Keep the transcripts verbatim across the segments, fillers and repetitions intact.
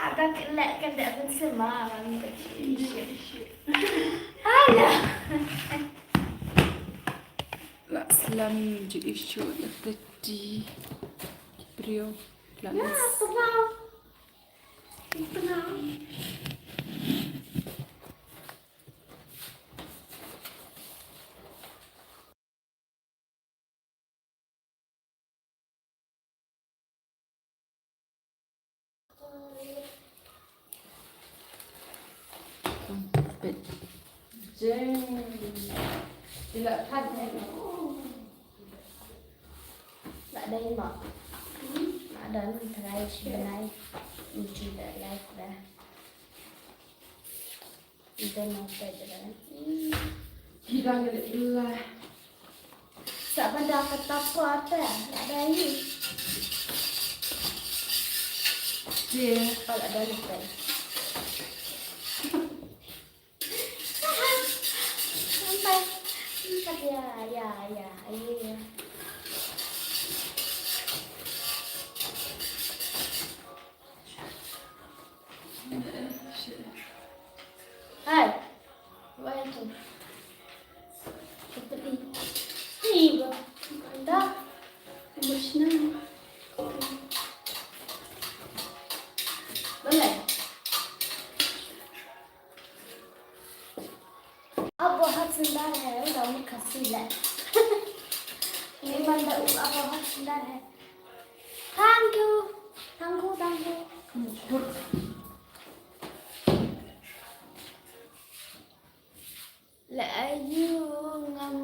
Ada kelek kan dah pun semalam tadi. Alah. La slem ju issue la tadi. Brio. La. Nah, tenang. Tenang. Jeng. Ila pat ne. La dei ma. La dei ma trai shi benai. Uji da life da. Ida nang peit dah. Ki dang ngelit lah. Sa ban da kata apa ata? Ada ni. Dia. Kalau ada ni peit. Sampai. Sampai ya, ya, ya, ya. Hai. Wai tu. Seperti ni ba. Dah. Emotional. Boleh. Ab bahut sundar hai, udah mukha sila. Memang dah ab bahut sundar hai. Thank you. Thank you, thank you. Leh aiu ngam,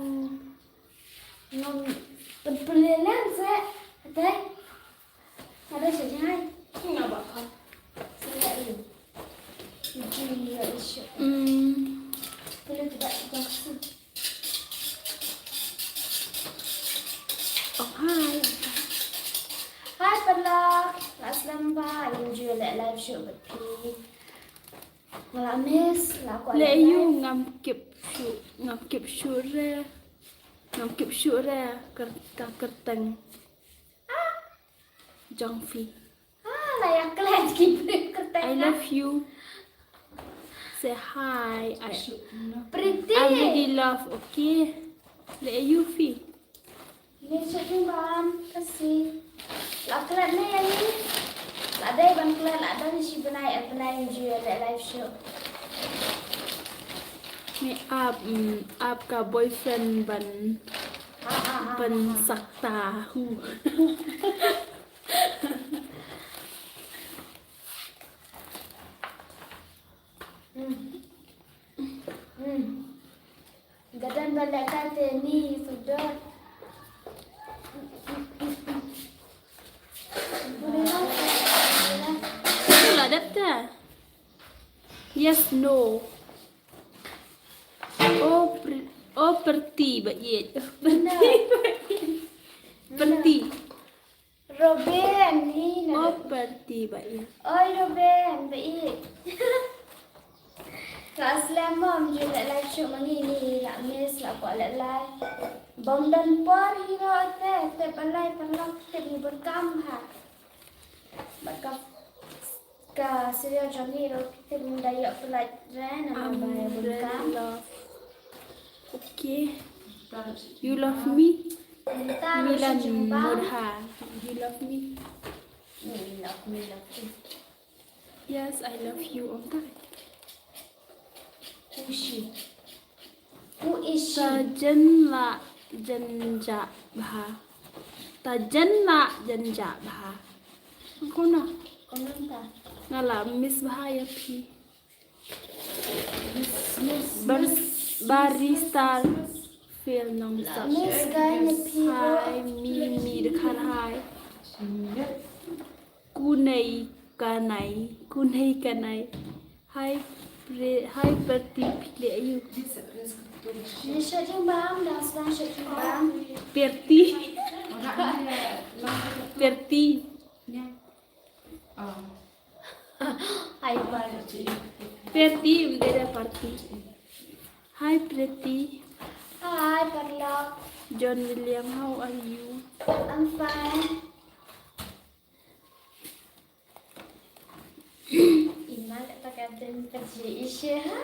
ngam pynpyllelan se. Ate. Ada sejai. Ngaba khan. Sila aiu. Jin ya isu. Hmm. Pynleh tidak kita. Oh, hai. Hai, paralok. La slem bha, ngin ju leh live show bad phi. Nga la miss, la kwah leh live. Leh aiu ngam kip shuh, ngam kip shuh re. Ngam kip shuh re, ker-, ka kyrteng. Ah. Jong phi. Ah, la ïa klet ki briew kyrteng. I love you. Say hi. I, Pretty. I really love, okay. Leh aiu phi. Ni shu bam kasi. La klet ne ïa ni. La dei ban klet la dang shi bnai ar bnai ju leh live show. Ni ap, mm, ap ka boyfriend ban, ah, ah, ah, ban ah, ah. Sakta hu. Hmm. Hmm. Gadan ba leh ka te ni sudah. Itulah data. Yes, no. Oh, per-, oh, perti ba iet. Perti ba iet. Perti. Robin, ni na. Oh, perti ba iet. Oi, Robin, ba iet. Ka slem mom ju leh live show ma ngi ni la miss la kwah leh live. Bym don por hi ruh te, te ba lai paralok te ni bun kam ha. Ba ka, ka serial jong ngi ruh te bun da ïoh pynlait re na ba bun kam. Okay. You love me? Milan Murha. You love me? Me love, me love you. Yes, I love you, ong ta. Who is she? Who is she? Ta jen la jen ja bha. Ta jen la jen ja bha. Kona? Kona ta? Nga la miss bha ïa phi. Miss, miss, Bar-, miss, Barista miss, Phil Nongsak. Miss guy ne phi. Hi, mi, mi, de khan hi. Kunei kanai, kunei kanai. Hi, pre-, hi, Perti, phi leh aiu. Ni sha jingbam, dang sdang sha jingbam. Perti. Perti. Hi, Perti. Perti, ym dei da Parti. Hi, Perti. Hi, paralok. John William, how are you? I'm fine. Imal ta ka den ka ji ishe ha.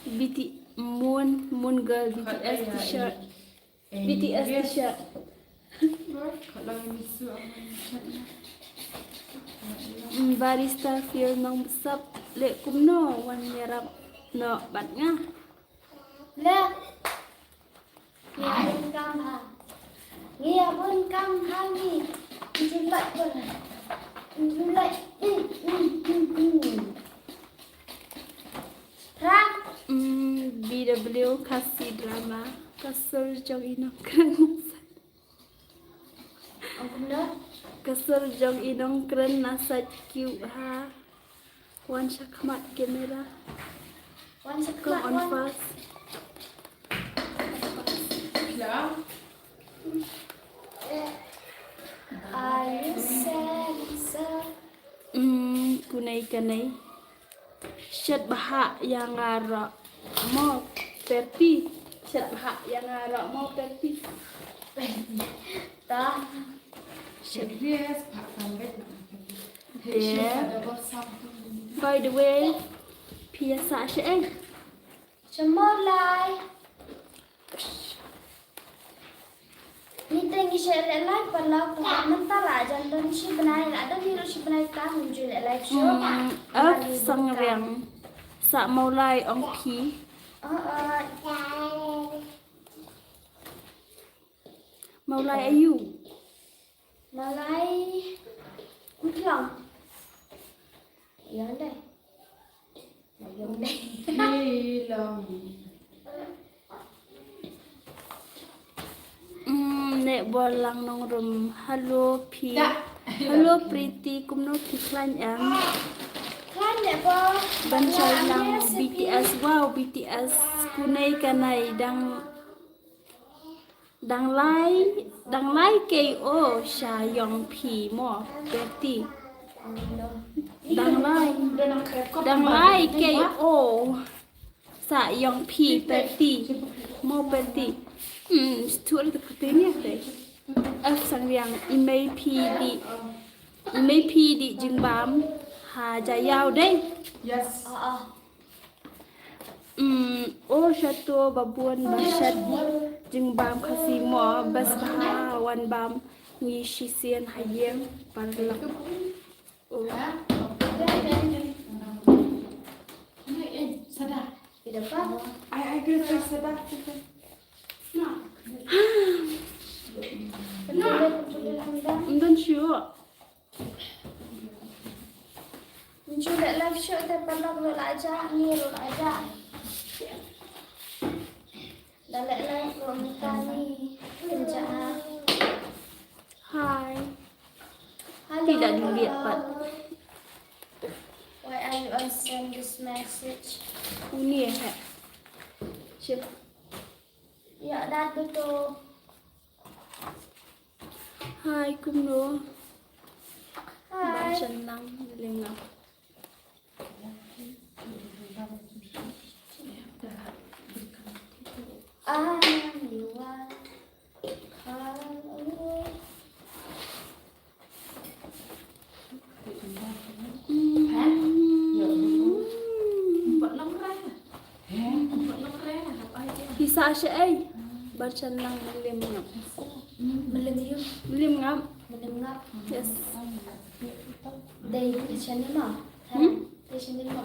B T Moon, Moon Girl, B T S t-shirt. B T S t-shirt. Mm, Barista Phil Nongbsap, leh kumno wan ïarap noh bad nga. Leh. Ngi ïa bun kam ha. Ngi ïa bun kam ha ngi. Ngi ju lait bun. Ngi ju lait. Rak. Mm, B W Khasi Drama. Ka sur jong i nongkren. Ong kumno? Ka sur jong i nongkren na sait cute ha. Wan sha khmat camera. Wan sha khmat, wan. Come on fast. Are you sad, sad? Mm, kunei kanei. Shet bha ïa nga ruh mo Perti. Shet bha ïa nga ruh mo Perti. Ta. Shet. Yes, bha kan bet. Dei. By the way, phi ïa sah shaei? Sha Mawlai. Ngi te ngi shu leh live paralok, mynta la jan don shi bnai, la don hi ruh shi bnai ka ngim ju leh live shuh. Hmm, F Sangriang. Sah Mawlai ong phi. Oh, oh. Mawlai aïu? Mawlai Kutlong. Ïa dei. Ïa dei. Kutlong. Mm, Neh Borlang Nongrum. Hello phi. Hello Pretty, kumno phi, khlaiñ em? Khlaiñ Neh Bor. Ban shai lang B T S. Wow, B T S. Kunei kanei dang Dang lai, dang lai K O sha ïong phi mo Perti. Dang lai, dang lai K O sha ïong phi Perti. Mo Perti. Hmm, stur tu katanya deh. F Sangriang, i mei phi dei, i mei phi dei jingbam ha Jaïaw dei. Yes. Ah, ah. Mm, o shato ba bun ba shet jingbam Khasi mo, best bha wan bam ngi shisien ha ïing paralok. O. Ai, ai, guys, ai, sada. Ym don shuh. Ngi ju leh live shuh te paralok ruh la jah, ngi ruh la jah. Da leh live ruh mynta ngi pynjah ha. Hi. Hello. Tidak dilihat pat. Why are you unsend this message? Uni eh. Shit. Ïa dat betul. Hi, kumno? Hi. Ban shen lang, lim ngap. Ah, you are far away. Phi sah shaei? Ban shen lang, mylliem ngap. Mylliem ngap. Mylliem ngap. Yes. Dei shen ma. Hmm? Dei shen ma.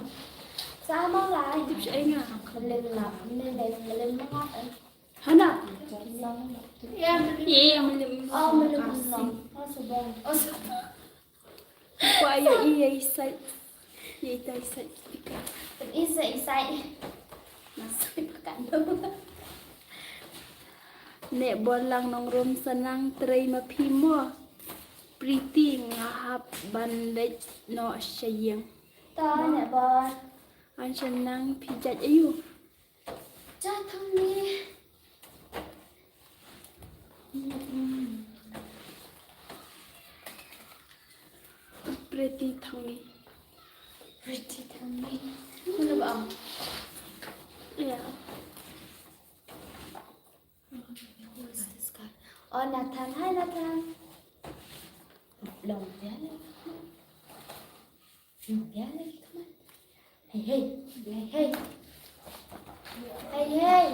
Sah ma lai. Tip shaei nga. Mylliem ngap. Mylliem ngap. Hana? Ïa, mylliem. Oh, mylliem. Kwah ïa i, ïa i sait. Ïa i tai sait speaker. Ïa i sait, i sait. Mas speaker kan. Neh Bor Lang Nongrum, sa nang trei ma phi mo. Pretty, nga hap ban leit noh sha ïing. To, Neh Bor. An sha nang, phi jait aïu? Jait thang ni. Pretty thang ni. Pretty thang ni. Mana ba? Ya. Oh, Nathan. Hi, Nathan. Long biang lagi. Long biang lagi, come on. Hey, hey. Hey, hey. Hey, hey.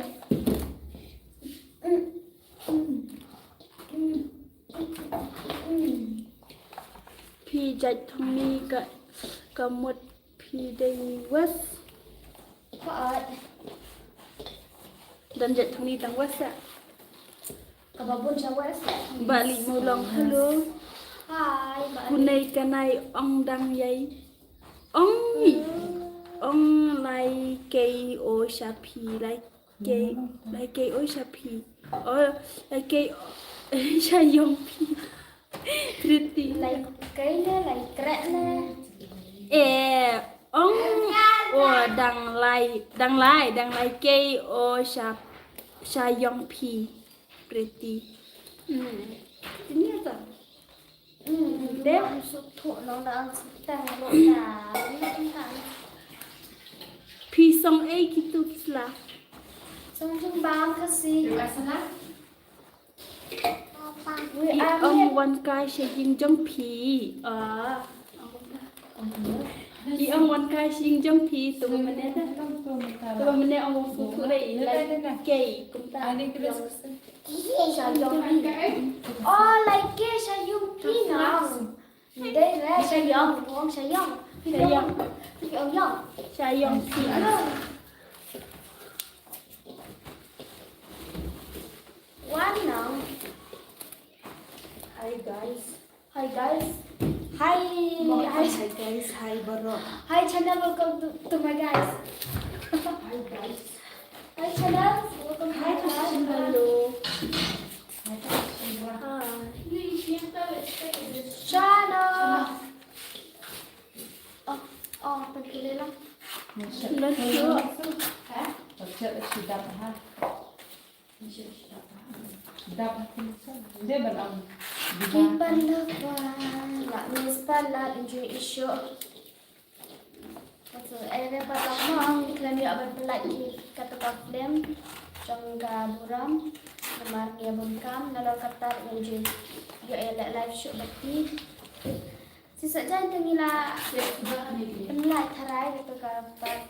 Phi jait thong ni ka, ka mut phi dei west. Ka ot. Dan jait thong ni tang west ya. Ka ba bun sha west ya. Ba li mu long hello. Hi, ba li. Kunei kanai ong dang yai. Ong ni. Ong lai kei o sha phi lai. Kei, lai kei o sha phi. O, lai kei o sha yong phi. Pretty. Lai kei ne, lai krek ne. Eh, ong o dang lai, dang lai, dang lai kei o sha, sha yong phi. Pretty. Hmm. Ini apa? Hmm, deh. Suk thuk nong dang suk tang lo na. Ini kan. Phi song ei kitu ki sla. Song jingbam Khasi. Papa. I ong wan kai sha ïing jong phi. Ah. I ong wan kai sha ïing jong phi tu mane da. Tu mane ong fu fu dei lai kei kumta. Sha ïong phi. Oh, lai kei sha ïong phi nong. Dei re sha ïong, ong sha ïong. Sha ïong. Ong ïong. Sha ïong phi. Wan nong. Hi guys. Hi guys. Hi. Hi. Hi guys. Hi baroh. Hi channel, welcome to, to my guys. Hi guys. Hi channel, welcome to my channel. Hello. Hi. Channel. Oh, oh, pynkylla lang. Let's go. Ki pan lok wan, lak miss palat, enjoy i show. Kato area pat lak mong, khlem ïoh ban pynlait ïa kato ka film jong ka burom. Namar ngi bun kam, nalor katta enjoy ïoh ïa leh live show bad ki. Shisha jan te ngi la pynlait tharai kato ka part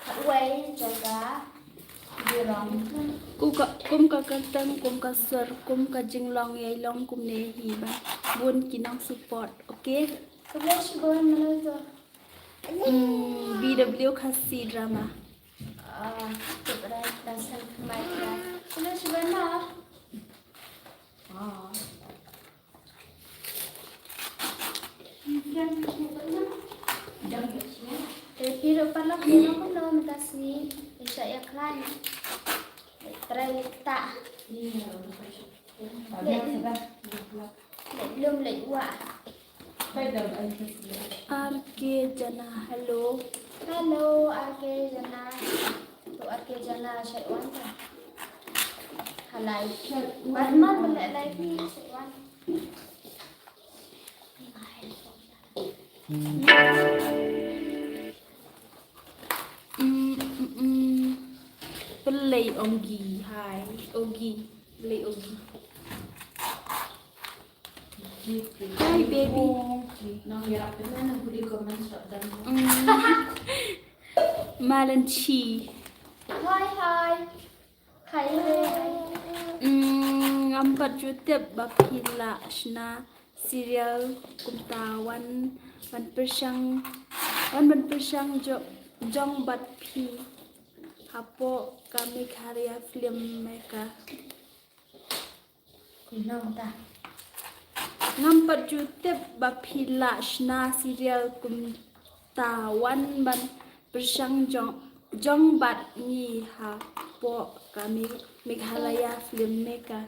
khatwei jong ka burom. Kum ka, kum ka kyrteng, kum ka sur, kum ka jinglong, ïai long kumne hi ba bun ki nong support, okay? Khublei shibun, mano to? Hmm, B W Khasi Drama. Ah, tu pada dah sang kemai dah. Khublei shibun ma. Ah. Te phi ruh paralok, phi ruh kumno mynta sngi? Phi shah ïakhlaiñ? Trei leit ktah. Leit lum leit wah. R K Jana, hello. Hello, R K Jana. Tu R K Jana shait wan ta. Halai. Batman bele lai phi shait wan. Mm, mm, mm. Pelei Onggi, hai. Ogi. Pelei Ogi. Hi, baby. Mm. Malanchi. Hi, hi. Hi, hi. Mm, ngam pat ju tip ba phi la shna serial kumta, wan ban pyrshang, wan ban pyrshang jo-, jong bad phi hapoh ka Meghalaya Filmmaker. Ngam pat ju tip ba phi la shna serial kumta, wan ban pyrshang jong, jong bad ngi hapoh ka Me-, Meghalaya Filmmaker.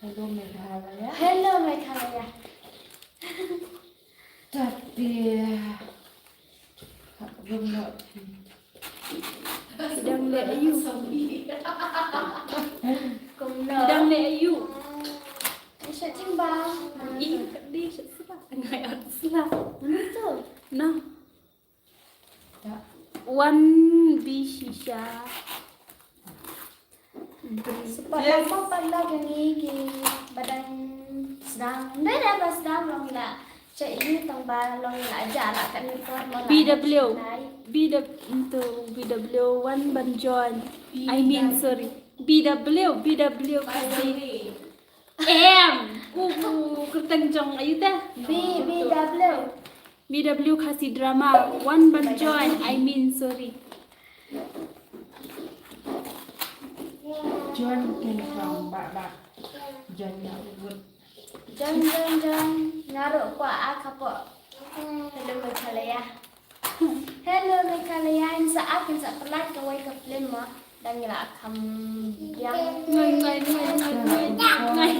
Hello Meghalaya. Hello Meghalaya. Tapi Dang leh aïu? Kumno? Dang leh aïu? Sha jingbam. Ih, di sha sla. Ngai ot sla. Mana tu? Nah. Wan bi shisha. Bri. Support lang mo paralok ïa ngi kiba dang sdang. Dei da ba sdang long la. Cha ïa tang ba long la ja la kan ni por mo la. B W. B W to B W wan ban join. I mean, sorry. B W, B W Khasi. Em. U, u, kyrteng jong ayu te. B, B W. B W Khasi drama. Wan ban join. I mean, sorry. Join ken from ba ba. Join ya wut. Join, join, join. Nga ruh kwah a khapoh. Hello Meghalaya. Hello Meghalaya. Ngin sa ak, ngin sa pynlait kawei ka film mo. Dang ïa la kham biang. Ngai, ngai, ngai, ngai, ngai, ngai.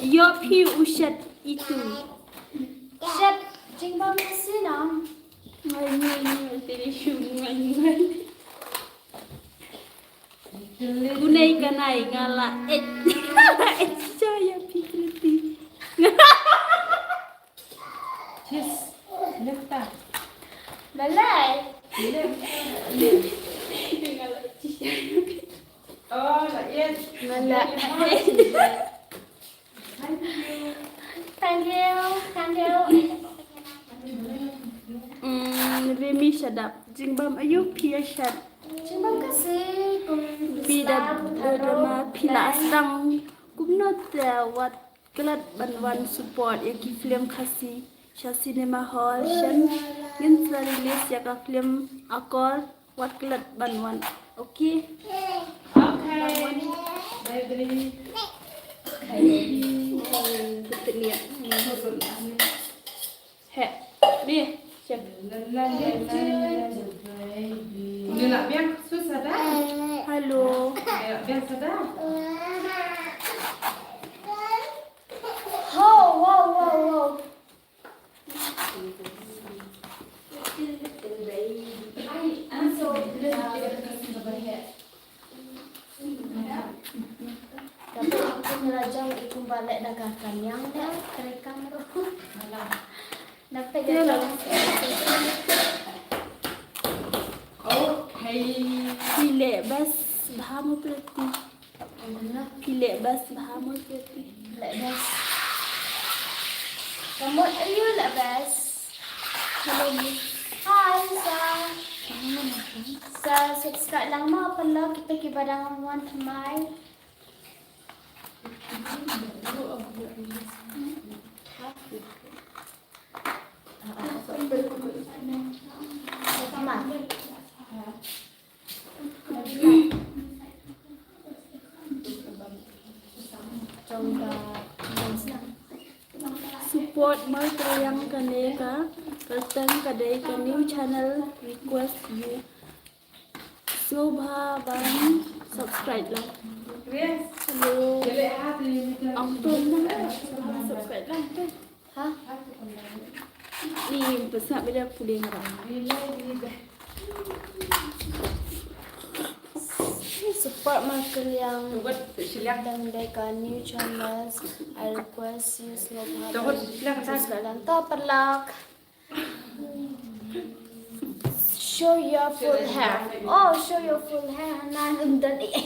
Ïoh phi u shet itu. Shet jingbam ka sinam. Ngai, ngai, ngai, te li shu ngai, ngai. Bunei kanai nga la eh. Eh, cha ïa phi kriti. Chis, lifta. Malai. Lifta. Nga la eh. Oh, la eh. Nga la eh. Thank you. Thank you. Mm, Remi, shut up. Jingbam ayu phi ïa shet. Jingbam ka si kum B W drama phi la sdang. Kumno te wat klet ban wan support ïa ki film Khasi sha cinema hall shen. Ngin sa release ïa ka film Akor. Wat klet ban wan. Okay. Okay. Baby. Baby. He. Ni. Siap. Ni lah biang susah dah. Hello. Ni lah biang sudah. Ho, wow, wow, wow. Dapat aku ngerajang ikut balik dah kan yang dah terekam roh. Dapat ya. Okay. Pilih bas bahamu pelati. Phi leh best bha mo phi. Leh best. Ka mut aïu leh best? Hello, miss. Hi, sa. Sa subscribe lang mo, paralok, kita kiba dang wan thymmai. Thymmai. Support mo tang ïa kane ka, ka tang ka dei ka new channel, request you. Sngewbha ban subscribe lang. Hello. Ang pun lang, subscribe lang tu. Ha? Ni pesa bila pulih ngarang. Support ma kaliang dang dei ka new channels. I request you sngewbha ban subscribe lang ta paralok. Show your full hair. Oh, show your full hair. Na lum dan eh.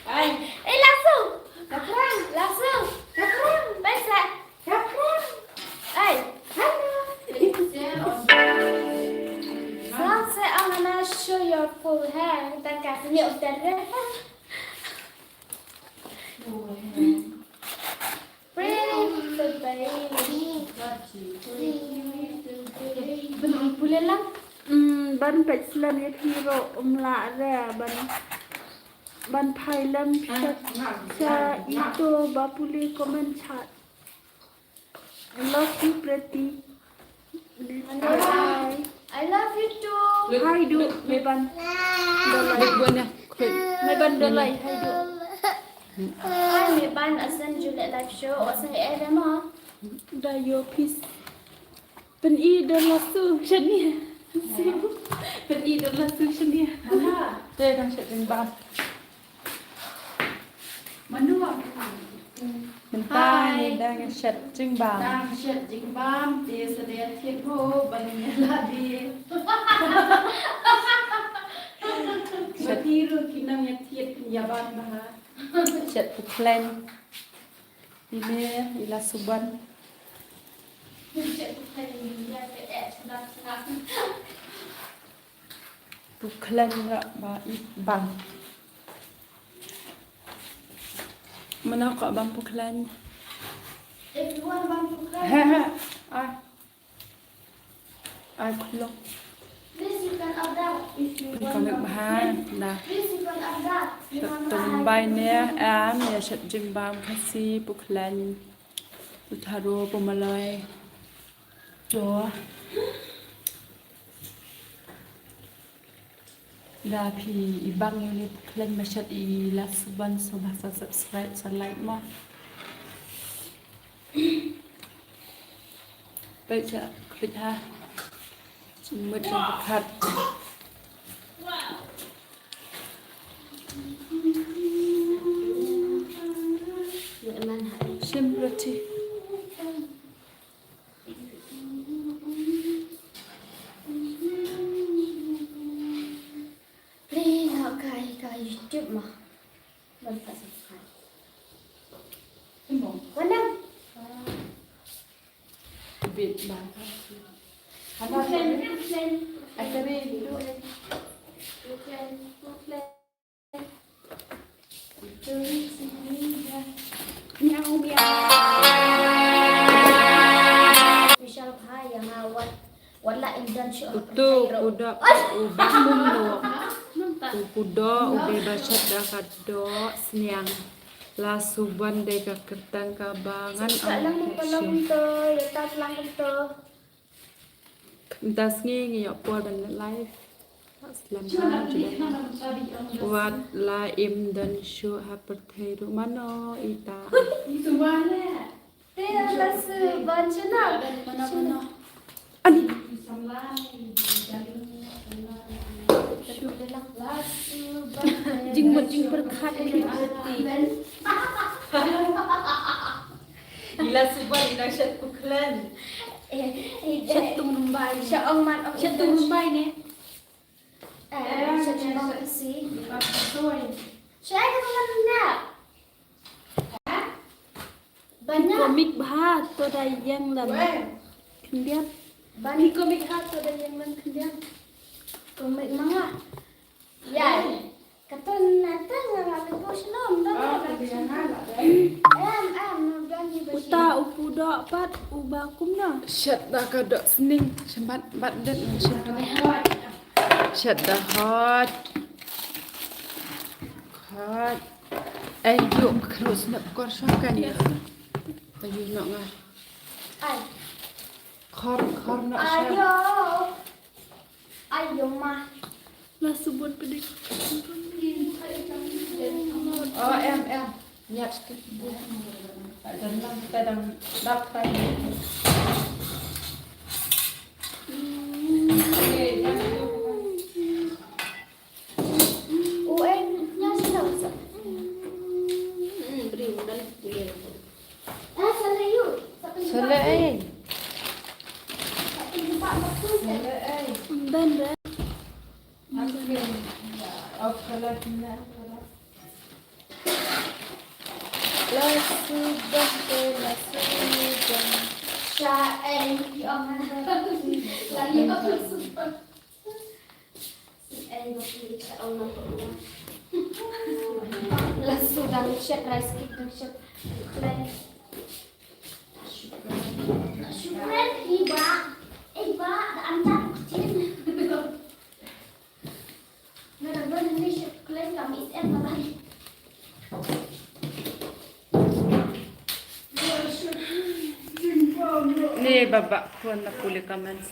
Ai. Eh, langsung. Kaprang. Langsung. Kaprang. Baik, Sat. Kaprang. Ai. Halo. Salam, saya Amana. Show your full hair. Dan kasih ni udah. Pretty little baby. Pule lang. Hmm, ban peit slem ïa phi ruh um lah re ban, ban phai lem sha, sha ito ba pule comment chat. I love you, Pretty. Hi. I love you too. Hi, du. Meban. Dolai. Meban Dolai. Hi, du. Hi, Meban. Asan Juliet live show. Asan eh dama. Da yo peace. Pen i Dolai su shania. Pen i Dolai su shania. Te kan shit ring bam. Manua. Tang hi dang shet jingbam. Dang shet jingbam, te sa dei thied ho, ban ïa la dei. Shet. Ba ti ruh ki nang ïa thied, ïa ban bha. Shet pukhlen. Ine, i la suban. Shet pukhlen, ïa ka eh, shet pukhlen. Pukhlen ruh ba i bang. Mano ka bang pukhlen? If you want bang pukhlen. He, he. Ai. Ai, khulok. Please, you can order if you want bang pukhlen. Bha, da. Please, you can order. Tum bai ne, em, ïa shet jingbam Khasi pukhlen. U Tharo, Pomaloi. Jo. Da phi i bang ïa une pukhlen ba shet i la suban, so bha sa subscribe, sa like mo. Peit sa klik ha. Mut sa pyrkhat. Shim roti. Please, ha ka, ka YouTube ma. Ban ka subscribe. Wan dang. Bit bang. Hana. Plan, plan. Ai, sorry. Plan, plan. Miau, miau. Bishal bha ïa nga wat, wat la im don shuh. Uto u kudok u ba kumno. U kudok u dei ba shet da ka dok sniang. La suban dei ka kyrteng kaba ngan ong. Ka lang ym ka long to, ïa ta lang ym to. Mynta sngi ngi ïoh por ban leit live. Slem bha juda. Wat la im don shuh ha pyrthei ruh mano ita. Te la suban shuh na. Ani. Jingmut jingpyrkhat ni. Ila suban ila shet pukhlen. Eh, eh, shet tung rumbai. Shet ong man ong shet tung rumbai ne. Eh, shet tung rumbai si. Shet tung rumbai na. Banyak. Komik bha to da ïeng lan. Khyndiat. Banyak. Komik bha to da ïeng lan khyndiat. Komik manga. Ya. Katun nata nga ngan tu shalom. Em, em, uta u kudok pat u ba kumno. Shet da ka dok sniang. Shet bat bat det shet da. Shet da hot. Hot. Ai, ïoh khru snap kor shwa kan. Ai, ïoh nok nga. Ai. Khor, khor nok shwa. Ayo. Ayo, ma. La subun pedik. Oh, em, em. Niat sikit. Tak ada lang, kita dah dap tadi. Shalei. Shalei. Ym don re. La subun te, la subun. Sha ei, ong la subun. La shu dang shet rice cake dang shet. Shukran hi ba. Eh ba, da am ta kuchin. Nga da ban ni shet klen kam is em ba. Ni baba pun na puli comments.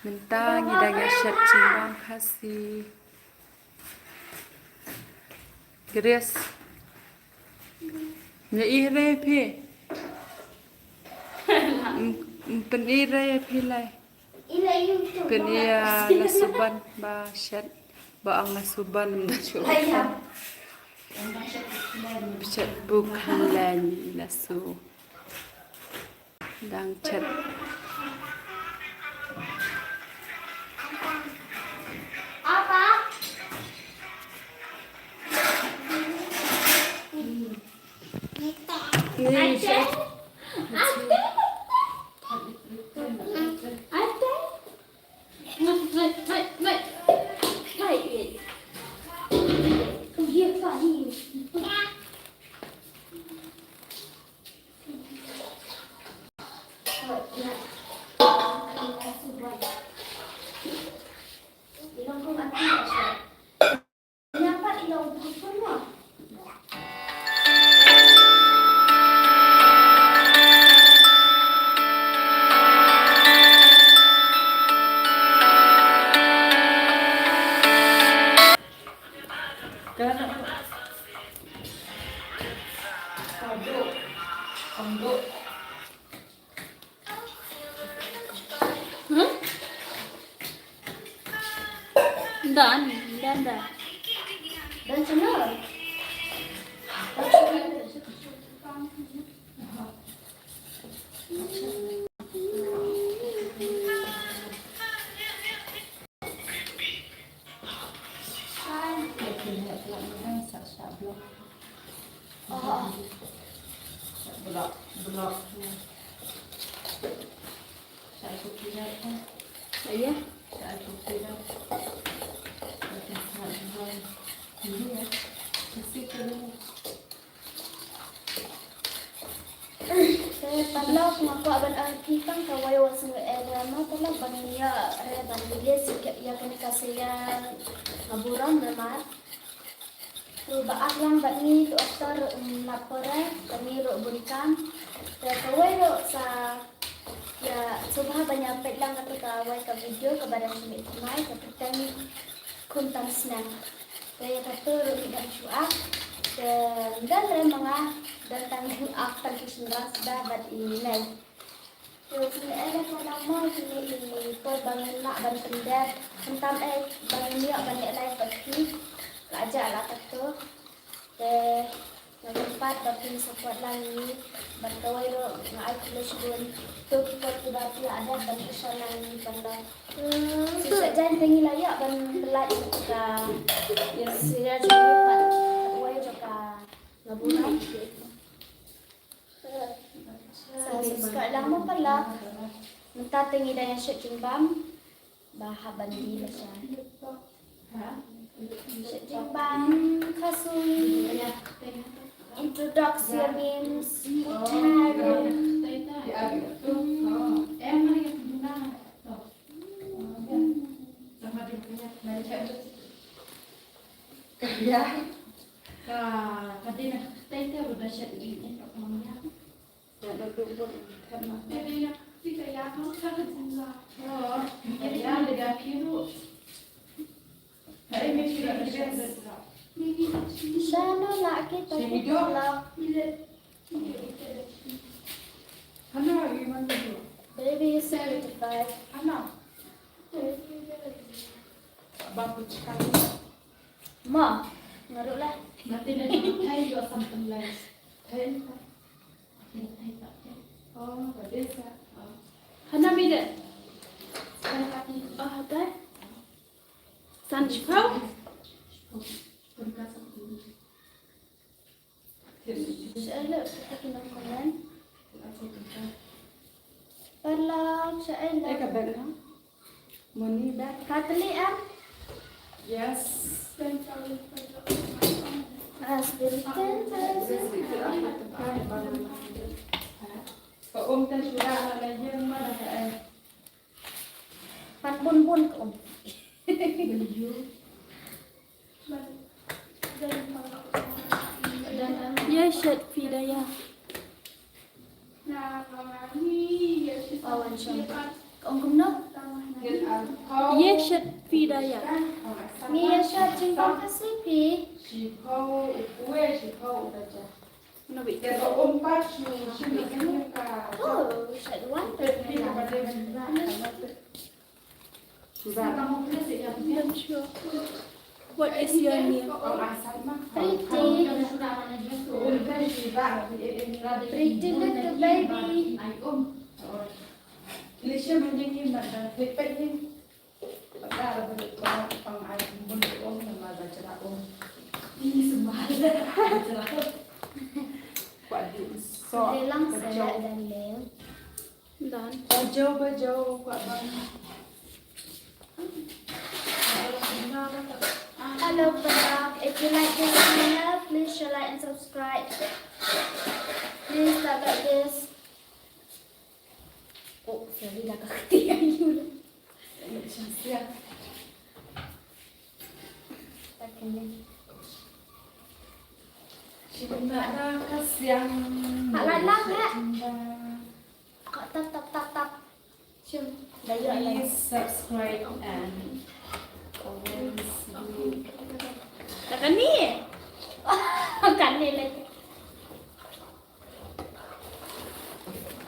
Mynta ngi dang ïa shet jingbam Khasi. Grace. Ngi ïa i re phi. Pyn i re phi lai. Pyn i la suban ba shet. Ba ong la suban mynta shu. Chet buk hanlan la su. Dang chet. Ni chet. Hmm? Dan, dan, dan. Dan sana. Block, block. Sa ai kopi dah. Sa ai? Sa ai kopi dah. Okey, sa ai. Ini ya. Kasi ko. Te paralok, nga kwah ban ai kti tang kawei wat sngewbha ïa mo paralok ban ïa re ban list ïa kane ka serial Nga Burom namar. To ba ar lang bad ngi to aktor, um, lap pore, kane ruh bun kam. Te kawei ruh sa ïa sngewbha ban ïa peit lang kata kawei ka video kaba dang shu mih thymmai, ka kyrteng Khun Tam Snem. Te ïa kato ruh ngi dang shu ak. Te ynda trei ma nga dang tang shu ak tang ki shynrang suda bad i Nai. Te u sngewbha ïa ka dang mo kine i por ba ngin lah ban pyndep, khamtam eh ba ngin ïoh ban leh live bad ki. La jia la kato. Te nga kyrpad ba phin support lang ngi bad kawei ruh nga ai khublei shibun. To ki por kiba phi la dep ban kyrshan lang ngi paralok. Sa shu jan te ngi la ïoh ban pyllait ka ïa serial jong ngi pat kawei jong ka Nga Burom. Sa subscribe lang mo paralok. Mynta te ngi dang ïa shet jingbam. Ba hap ban die lashai. Shet jingbam khasun. Introduction means putharu. Ka, ka dei na ka kyrteng te ba da shet ïa ka maya. Ka dei na ka kyrteng ka ïa ka ka jingla. Oh, ka ïa ka ïa ki ruh. Hai, me shi da shet. Shano la ki ta ki la. Hana, you want to do? Baby is seventy-five. Hana. Ba ku chika. Ma, nga ruh lah. Nanti nanti Thai juga something like Thai. Oh, biasa. Hana mi de. Hana kati. Oh, dai. San shiphew. Shaei leh, kita kena comment. Paralok, shaei leh. Eh, ka bag na. Money bag. Ka teli em? Yes. Ah, spirit ten thousand. Ka um ta shuwa na la yen ma da ka eh. Pan bun bun ka um. Ye shet phi da ïa. Awan shong. Ka um kumno? Ye shet phi da ïa. Ngi ïa shet jingbam Khasi phi. Oh, shet wan. Ba. What is your name? Pretty. Pretty little baby. Done. Hello, Pradap. If you like this channel, please share, like, and subscribe. Please tap like this. Oh, sorry, la ka kti ayu. Tak kene. Shim na ka siang. Hak la la, hak. Tap, tap, tap, tap. Shim. Please subscribe and comments. Tak kene. Kene lagi.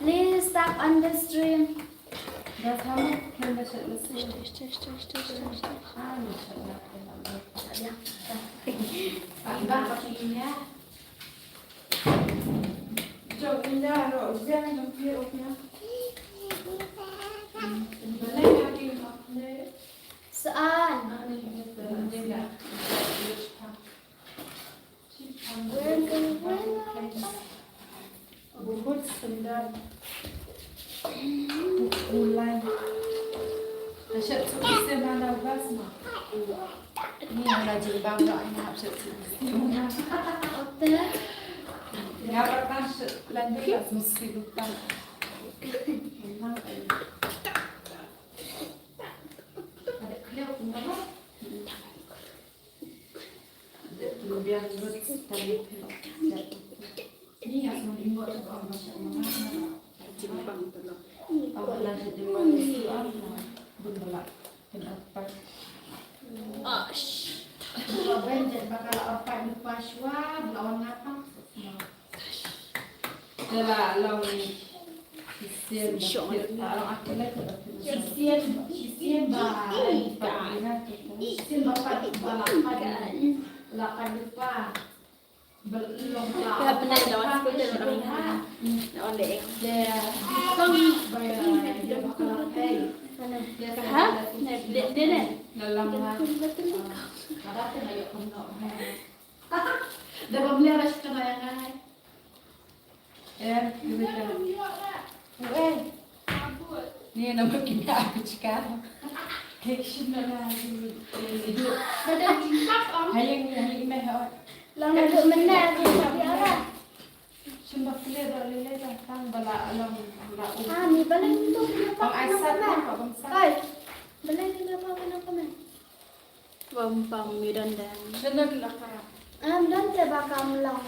Please tap on the stream. Saan. Buhut sendal. Ulai. Asyik tu isi mana bas ma. Ni ada jilbab dah, ni asyik tu isi mana. Ngapa kan lanjut kat mesti lupa. Ada clear pun apa? Ka pynai lawan skul te lawan. Na on de. Ka ha? Na de de de. Dalam lah. Ada tu nak yuk kena. Dah beli ras kena yang ai. Eh, ni nama kita apa cakap? Action na na. Hayang ni, hayang meh. Lang na duk mena aku tak biar lah. Sembah clear dah lele dah tang bala alam bala. Ah, ni bala ni tu kena pak. Ai sat na pak bangsa. Ai. Bala ni kena pak kena komen. Bam pang ni dan dan. Kena kena pak. Am dan te bakam lang.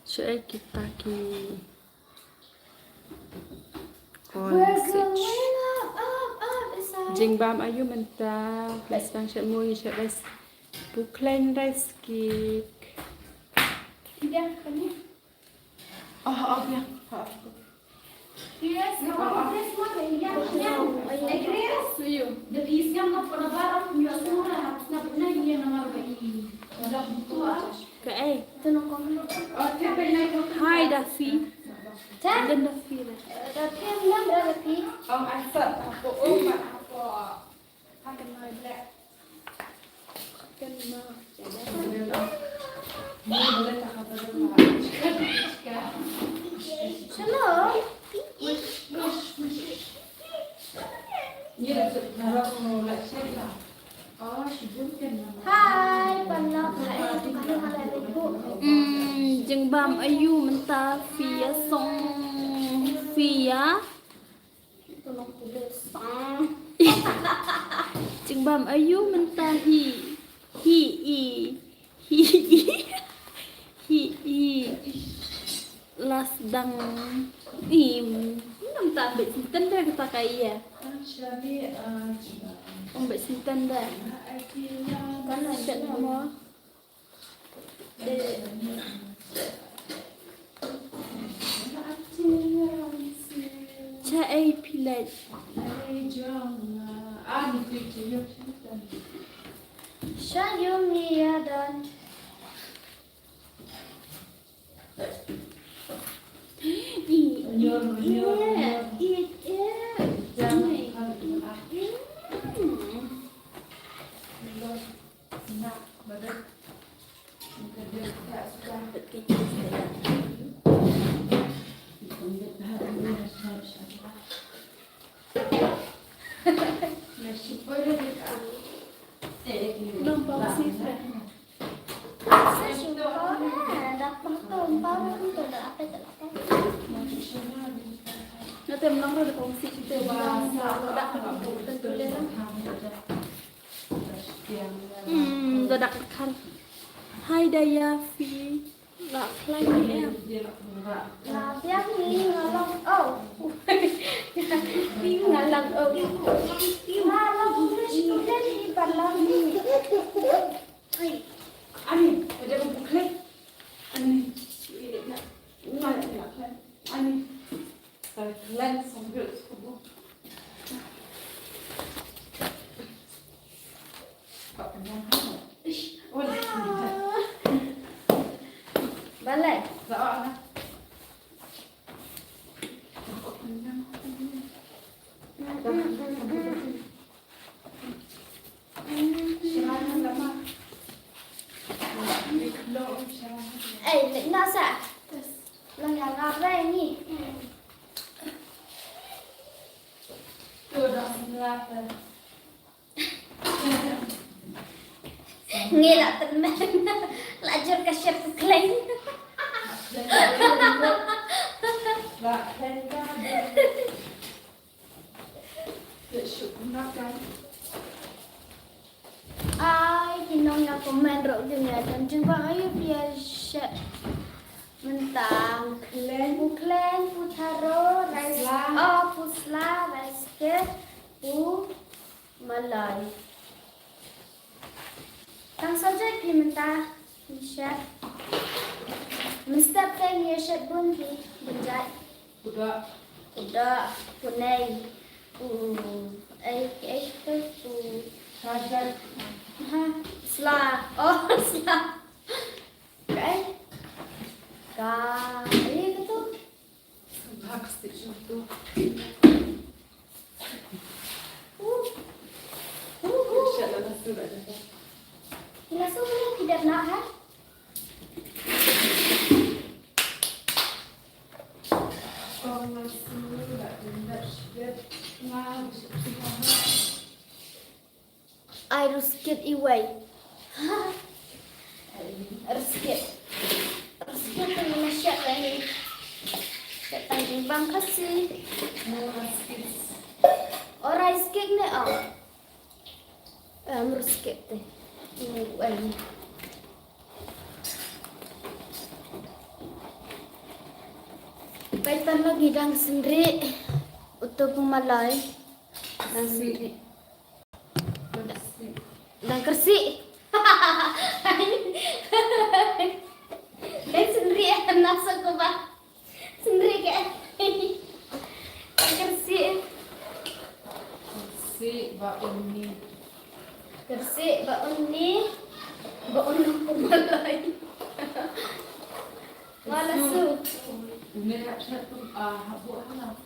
Shu ai kita ki. Jingbam ayu mynta, best tang shet mui shet best. Bukleng rice cake. Oh, oh, ya. Ka ei? Hi, Daffy. Daffy. Jingbam ayu mynta phi ïa song phi ïa. Jingbam ayu mynta hi hi i hi i hi i las dang im. Mynta bit senten da kata ka ïa. Ong bit senten da. Kan shet mo. Cha ei phi leit. Cha yung ni ya don. Hmm, da dak kan. Hai da ya fi. La khlaiñ ni em. La biang ni nga long o. Ni nga long o. Nga long English student ni ba long ni. Ani, ada buku khlaiñ. Ani, ini nak. Ani, nak khlaiñ. Ani. Khlaiñ sambil subuh. Balai. Ei, leit noh sa. Lang ïa nga rai ni. Ngi la tymmen. La jur ka shep khlaiñ. La khlaiñ ka. Ai, ki nong ïa comment ruh ki ïa don jingbam aïu phi ïa shet. Mynta u khlaiñ, u khlaiñ, u tharo, rice, oh, u sla, rice cake, u malai. Tang subject phi mynta, phi shet. Mynstep te ngi shet bun phi, bun jait. Kuda. Kuda, kunei. U, ei, ei, tu, u. Sajat. Ha, sla. Oh, sla. Ei. Ka, ei, ka tu. Bak station tu. Uh. Uh, uh. Shala na sula da. Ina so mo kidap na ha? Kong na sula da shit na. Ai ruskit iwei. Ruskit. Ruskit tu mana siap lagi. Siap tang bang kasi. Ora ruskit ni oh. Em ruskit tu. Iwei. Paitan lagi dang sendiri. Utuh pemalai. Dang sendiri. Dang kersih. Dang sendiri eh, nasa ko ba. Sendiri ke. Dang kersih. Kersih ba uni. Kersih ba uni. Ba uni pemalai. Wala su. Uni hap shat tu ah hap buat hana.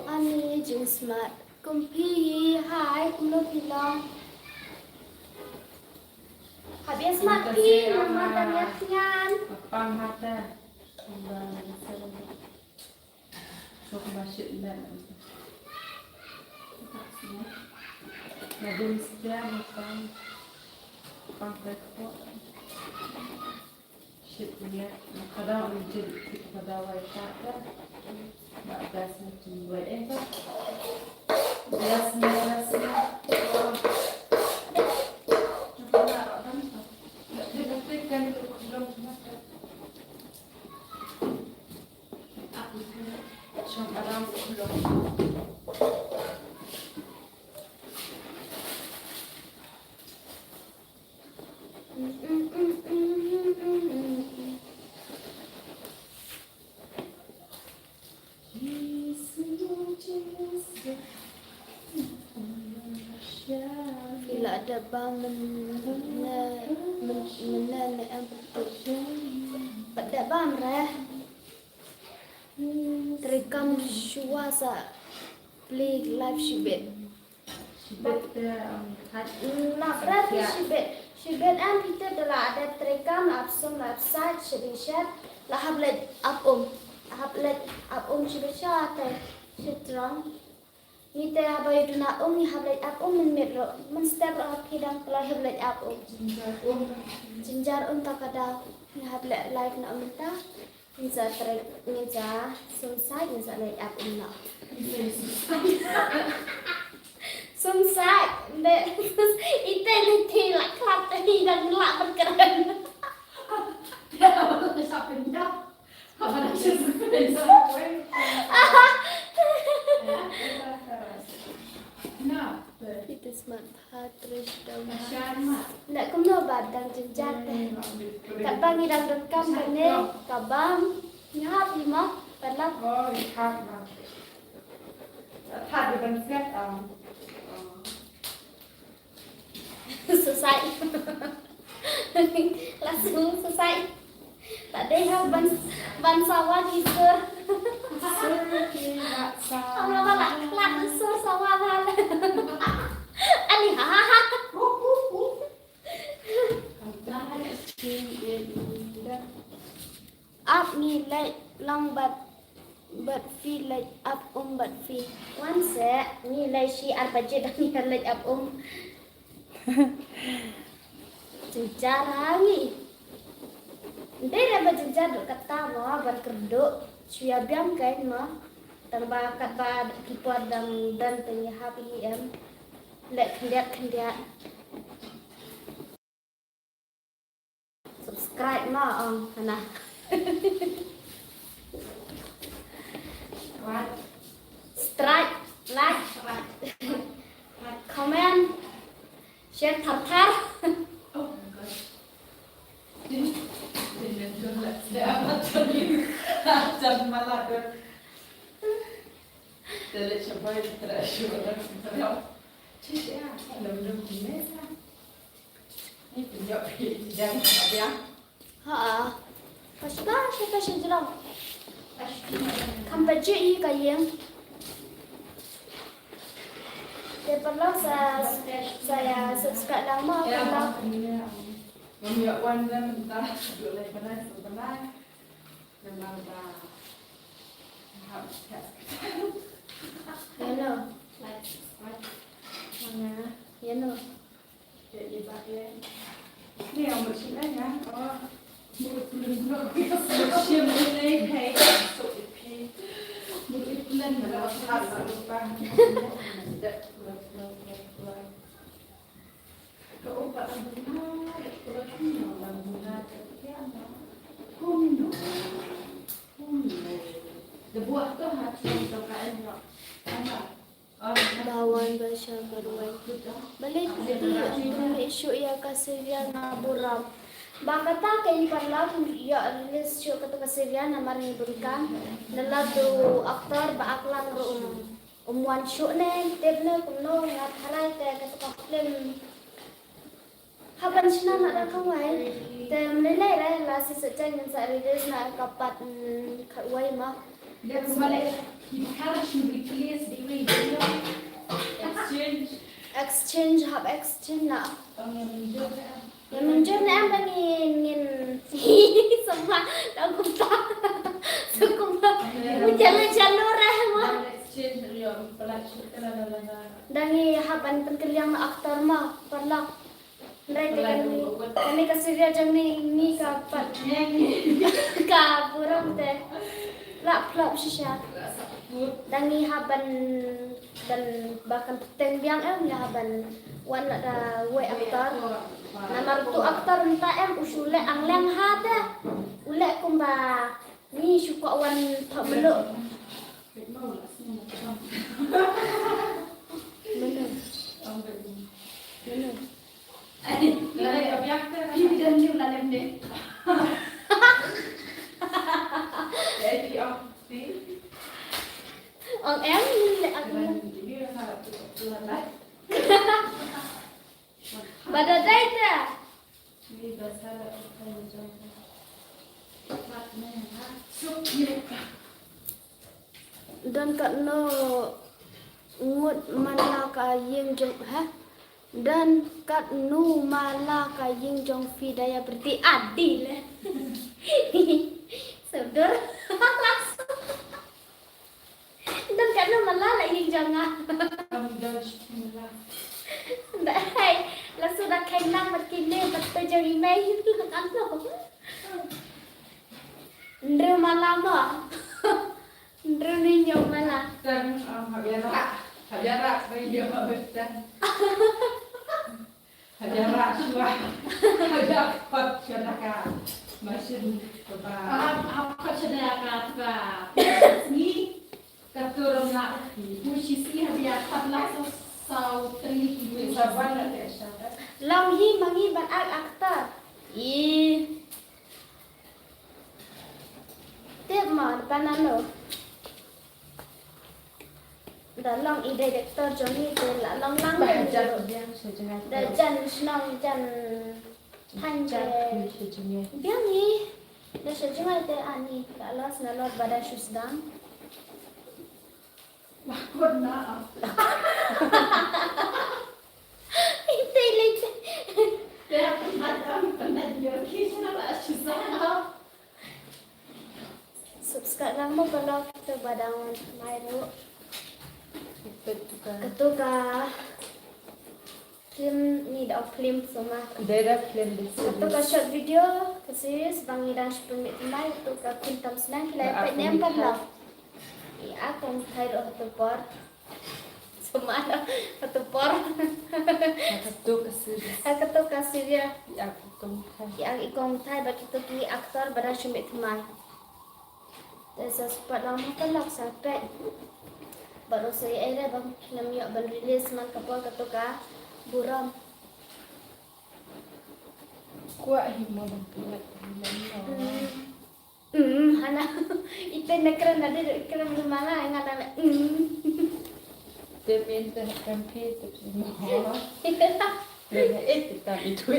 Ani jingsmat kum phi hi, hai kumno phi long. Hap ïa smat phi namar dang ïa thngan. Pang hata. Sok ba shit net. Na dum stia na pang. Pang tek ko. Shit net. Na kada un jil tik kada wai ta ta. Ba das na jil wai eh ta. Das na das na. Jumpa na adam ta. Tik tik kan tu belum jumpa. Dep ba mynne, mynne ne em pyrthei. Pat dep ba mreh. Treikam shuwa sa plie live shibit. Shibit te, um, hat. Na pyrthei shibit. Shibit em pyrthei da la dep treikam la ap sum la ap sait shibit shet. La hap leit ap um. La hap leit ap um shibit sha te. Shitrong. Ngi te haba ïa duna um ngi hap leit ap um mynmiet ruh, mynstep ruh hap ki dang pynlong hap leit ap um. Jynjar um. Jynjar um ta ka daw ngi hap leit live noh mynta. Ngi sa trei ngi sa sum sait ngi sa leit ap um noh. Sum sait nde ite leit ti la khlad te hi dang la ban kren. Ite smat bha trei sdang. Leh kumno ba dang jynjar te. Katba ngi dang donkam kane ka bam. Ngi hap hi mo, palat. Sasai. Langsung sasai. Ta dei ha ban, ban sawa ki sur. Sur ki la sawa. Ora ba la khlad sur sawa ba. Ani ha ha ha. Ap ngi leit lang bad, bad phi leit ap um bad phi. Wan seh, ngi leit shi ar baje da ngi leit ap um. Jynjar ha ngi. Dei re ba jynjar dok kata mo ban kyrduh. Shu ïa biang kein mo. Tang ba katba ki por dang don te ngi hap hi em. Leh khyndiat khyndiat. Subscribe mo ong hana. What? Strike, like, comment, share thar thar. Oh my God. Din, din, din, din, let's do it. Jangan malah tu. Dia lihat siapa yang tidak sure. Shisha, lem lem ni sa. Ni pynjot phi jang biang. Ha. Pas ba shisha shisha jrong. Kam baje i ka ïeng. Te paralok sa, sa ïa subscribe lang mo paralok. Ngam ïoh wan da mynta, duk lai bnai, shu bnai. Namar ba hap chat. Ïa no. Like, subscribe. Mana? Ïa no. Ïa, ïa, ba, ïa. Ni, ang mut shim ai nga. Oh. Mut plen pula. Mut shim pula, hey. So, ïa, phi. Mut ïa plen na la sa sa lupa. Dak, pula, pula, pula, pula. Ba wan ba sha ka ruwai. Balei phi pynmih shuh ïa ka serial na burom? Ba kata ka ïing paralok ïa release shuh kata ka serial namar ngi bun kan. Lada u actor ba aklang ruh um. Um wan shuh ne, tip ne kumno nga tharai te kata ka film. Hap ban shna na da kawai. Te mynne re la shisha jan ngin sa release na ka part, mm, khatwai ma. Exchange. Exchange, hap exchange na. Ngin mynjur ne em ba ngin, ngin. Sama, da kumta. Sa kumta. Mu jalan jalur eh ma. Da ngi hap ban pynkylliang na actor ma, paralok. Hynrei te kane, kane ka serial jong ngi, ngi ka pat. Ka burom te. La flop shisha. Da ngi hap ban, ban ba kan pynbiang em, ngi hap ban wan la da wei actor. Namar tu actor mynta em u shu leh angleng ha te. U leh kumba ngi shu kwah wan thok bluh. Mano? Mano? Ong em, le aku. Ba da dei te. Don katno ngut man la ka ïing jong, ha? Don katno man la ka ïing jong phi Daya Priti, adi le. Sudor. Don katno man la la ïing jong nga. Am don shim la. Dai, la suda kailang mat kine mat pe jong i mei. Katno. Ndru man la mo. Ndru ni nyong man la. Tang, ah, habiara. Habiara, bai dia ma betan. Habiara, sua. Habiara, kot, sua ka. Masin, kota. Ah, ah, kot, sua ka, kota. Ni, katur na. Mushi si, habiara, kot, la, so, so, tri, saban, na, saban. Long hi, mangi, ban, ak, aktor. I. Tip mo, panano. Da long i director jong ngi te la long lang. Ba jan biang sha jngai. Da jan shnong jan. Tang jan sha jngai. Biang i. Da sha jngai te ani la los na lot ba da shu sdang. Ba kot na. Ite le. Te aku mat am pernah dia kisah la shu sdang. Subscribe lang mo ka lok to ba dang mai ru. Ito ka. Kato ka film ni da film suma. Dai da film di. Kato ka short video ka series ba ngi dang shu pynmih tymbai kato ka Kyntam Snang ki la peit nem pat lok. I a kong thai ro kato por. Sumar, kato por. Ha kato ka series. Ha kato ka series. Ïa kato ka. Ïa i kong thai bad kito ki actor ba dang shu mih thymmai. Te sa spot lang mo ka lok sa peit. Bad ruh sa ïa ei re ba ngim ïoh ban release man ka por kato ka burom. Kwah hi mo ban pynlait hi mo. Hmm. Hmm, hana. Ite na kren na de kren na mala nga na. Hmm. Te men te kan phi te phi mo. Te na e te ta mi tu.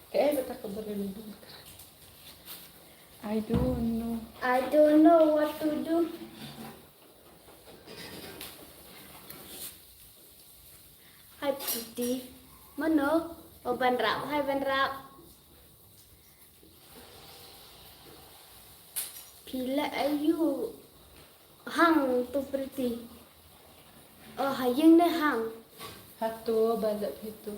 Ke e ta ko bere ni. I don't know. I don't know what to do. Hi Priti. Mano? O ban rap. Hi ban rap. Phi leh aiu hang to Priti? O ha ïing ne hang? Hato ba leh phi to.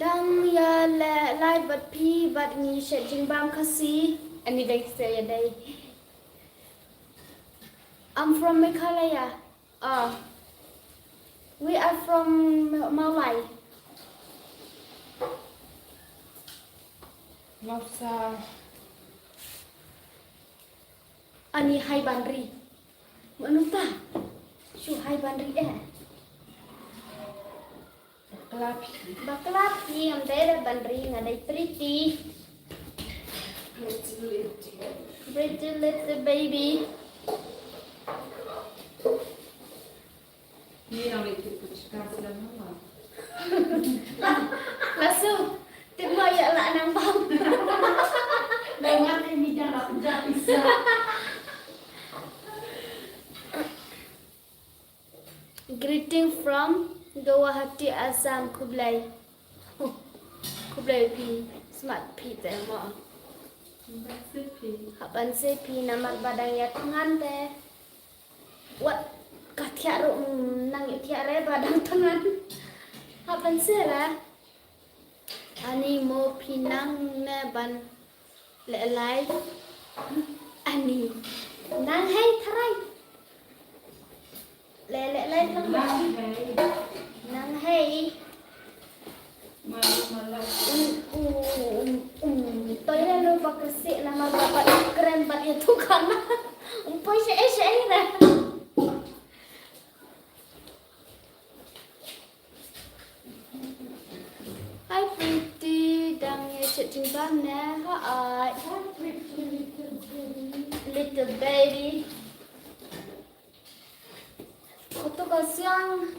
Dang ïa leh live bad phi bad ngi shet jingbam Khasi. Ani dei se ïa dei. I'm from Meghalaya. Ah, we are from Mawlai. Mawsa. Ani hai ban ri. Mano ta? Shu hai ban ri eh. Bakla phi. Bakla phi, ngam dei re ban ri, nga dei Priti. Pretty little baby. Ni nang leit tip ka shika sdang haba. La, la su, tip mo ïa la nang bam. Dei ngan ni mi jang la pynjah pisa. Greeting from Guwahati, Assam. Khublei. Khublei phi. Smat phi te mo. Ban se phi. Hap ban se phi namar ba dang ïa thngan te. Wat ka thiah ruh, mm, nang ïa thiah re ba dang thngan. Hap ban se re. Ani mo phi nang ne ban leh live. Ani nang hei tharai. Leh leh live lang ba. Nang hei. Malu malu. Um, um, um, um. Toy la lo ba krsih la ma ba ba kren ba ïa tu kana. Um poi sha ei sha ei re. Hi Priti, dang ïa shet jingbam ne? Hi. Hi Priti, little baby. Little baby. Kato ka siang.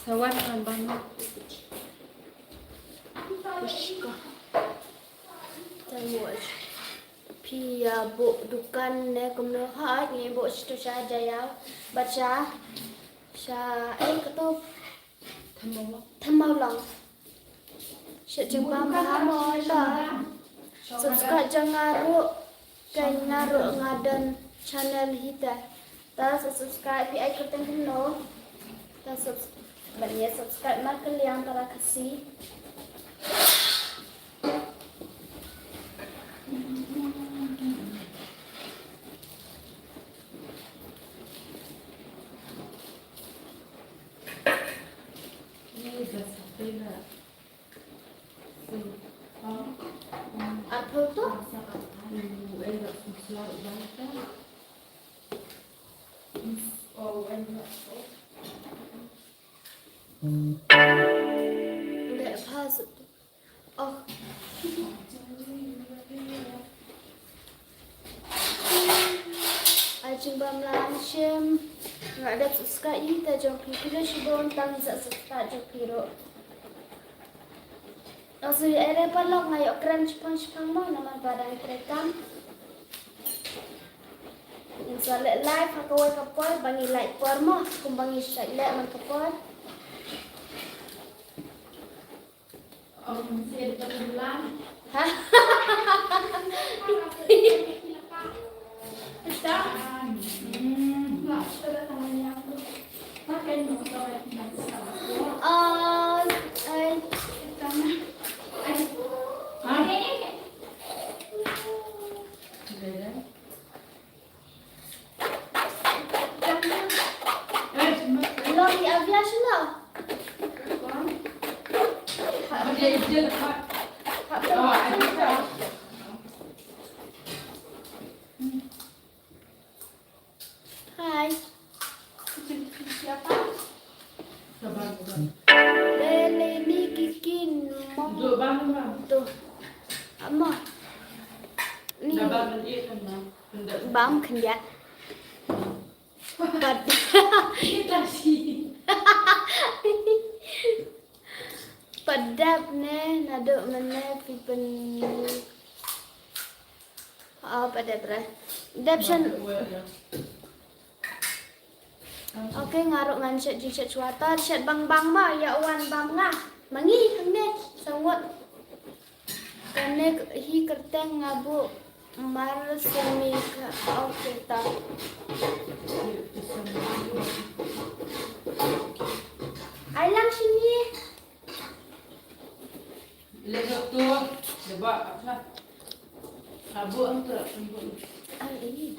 Sawat kan bang. Pushka. Taiwaj. Phi ïa buh dukan ne kumno? Hooid, ngi buh shatu sha Jaiaw. Bad sha, sha, eh, kato. Thymmawlong. Sha jingbam ha mo ta. Subscribe jong nga ruh. Kan nga ruh nga don channel hi ta. Ta sa subscribe, phi ai kyrteng kumno? Ta subs-, ban ïa subscribe markylliang para Khasi. Arphew to? Nde, pha sut. Oh. Ai jingbam la shim. Nga da subscribe ïa ta jong phi, phi da shibun tang sa subscribe jong phi ruh. Asa ïa re paralok nga ïoh kren shipang shipang mo namar ba dang trei kam. Ngin sa leh live ha kawei ka por ba ngi lait por mo kumba ngi sa leh man ka por. Ha? Ah, ai. Long i aviation lo. Hai. Lele ni kikin mo. Tu. Ama. Ni. Bam khyndiat. Pad-, pat dep ne naduh mynne phi pyn-, oh, pat dep re. Dep shen. Okay, nga ruh ngan shet jingshet shuwa. Ta shet bang bang ma, ïa wan bam nga. Ma ngi hangne, sa ngut. Kane hi kyrteng nga buh mar semi ka, okay ta. Ai lang sini. Le doktor, le ba apa? Abu ang tu, abu. Ai ini.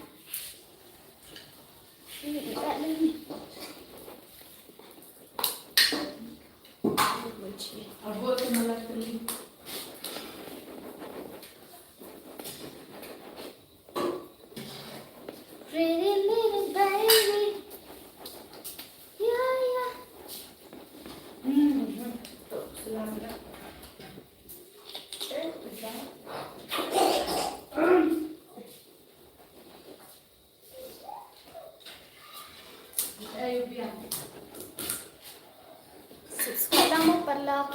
Pretty little baby. Yeah, yeah. Subscribe lang mo paralok.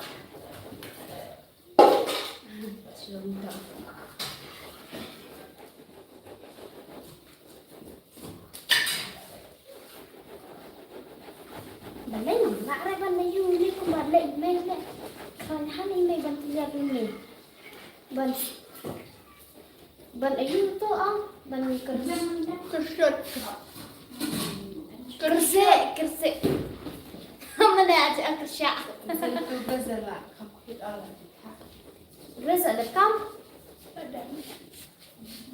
Balei ngam lah re ban ïa u ne kumba leh i mei ne. Kan han i mei ban tiar i mei. Ban, ban ayu to, ah, ban kers-, kersut. Kerse, kerse. Mana aja kersa. Rasa lekam.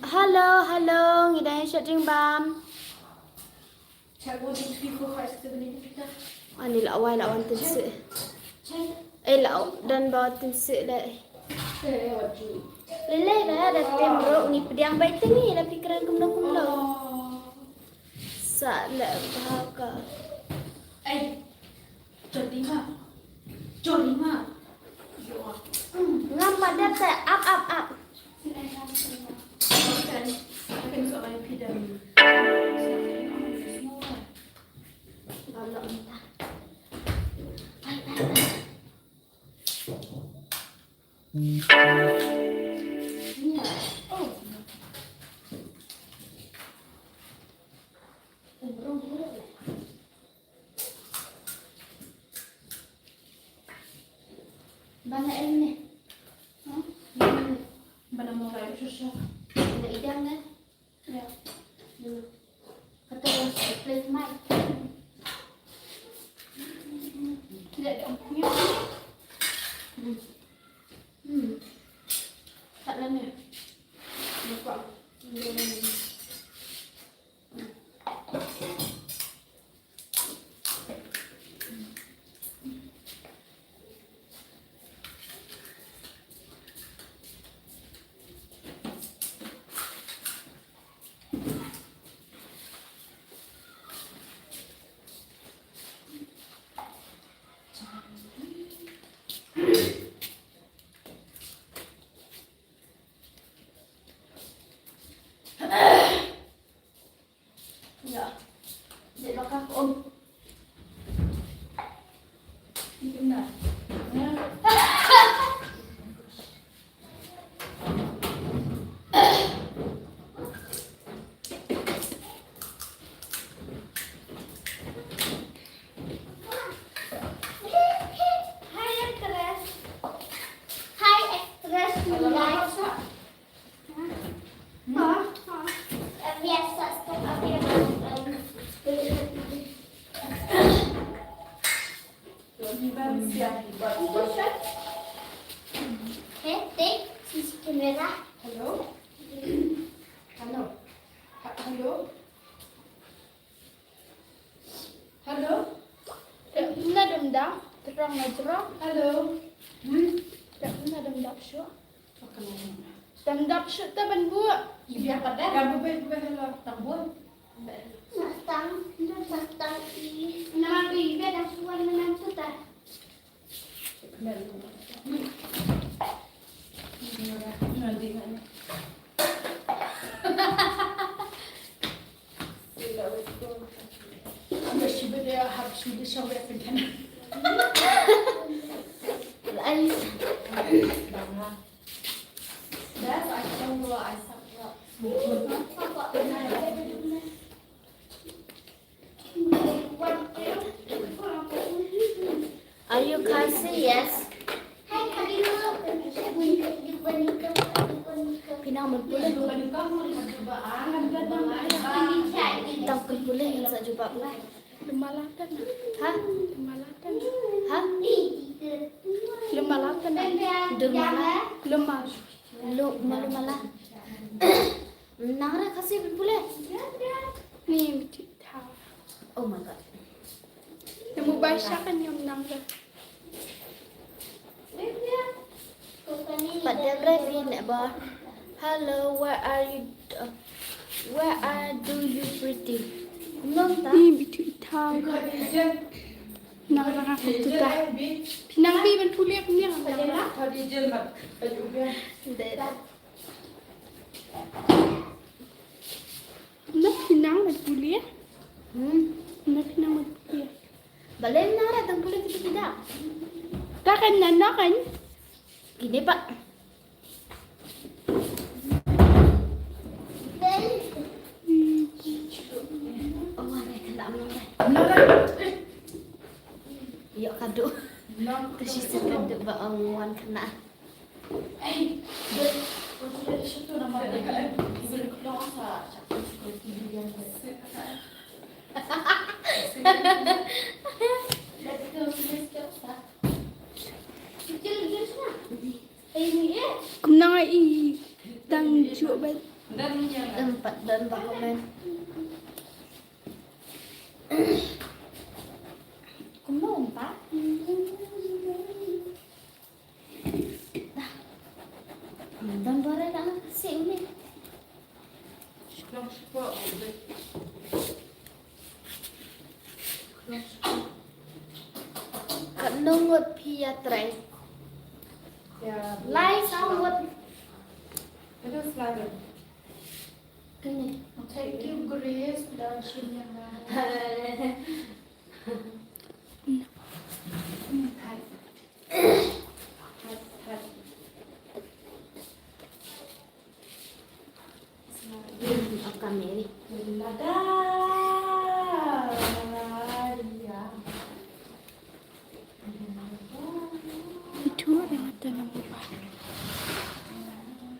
Hello, hello, ngi dang shooting bam. Ani la wai la wan tin se. Eh, la dan ba wan tin se le. Le le da da tem ro ngi pdiang bai tengi la pikran kumno kumno. Sa leh bha ka. Ei, Jolima. Jolima. Ngam pat dep te, ap, ap, ap. Bana em ne. Huh? Bana mo rai shu shu. Bana idang ne. Ya. Dulu. Kata yang play mic. Tidak ada punya. Hmm. Hmm. Tak lama. Lupa. Ya. Dek bakak, Om. Ini benar. Ya. Hi, actress. Hi, actress. Hey, take this camera. Hello? Hello? Ha-, hello? Hello? Te na dem da, terang na terang. Hello? Hmm? Te na dem da shu. Dem da shu te ban buh. Ibi apa dah? Ya, buh, buh, buh, hello. Tang buh. Satang, satang i. Nama tu ibi dah suan nama tu dah. Are you Khasi? Yes. Phi nang ban pule. Tang pule ngan sa jubab ngi. Lem malatan. Ha? Lem malatan. Ha? Lem malatan. Dur mala. Lem mal. Lem mal, lem mala. Nang ra Khasi ban pule. Ni mesti tha. Oh my God. Nemu baca kan yang menang tu. Pat dep re phi ne ba. Hello, where are you? Uh, where are do you pretty? Kumno ta? Ni bitu ithang. Nang ra ka tu ta. Phi nang bi ban pule phi nang. Dei da. Kumno phi nang ban pule? Hmm. Kumno phi nang ban pule? Balei nang ra tang pule kita kita? Ta kan nang kan? Kine pa. Hmm. Oh, wan ka nang. Ïoh kadu. Ka shi sa kadu ba ong wan ka nang. Kumno i tang ju ba. Em pat don ba komen. Kumno em pat. Don ba re la si uni. Shlong shuwa. Ngut phi ïa trei. Lai saw ngut. Kane. Thank you, Grace.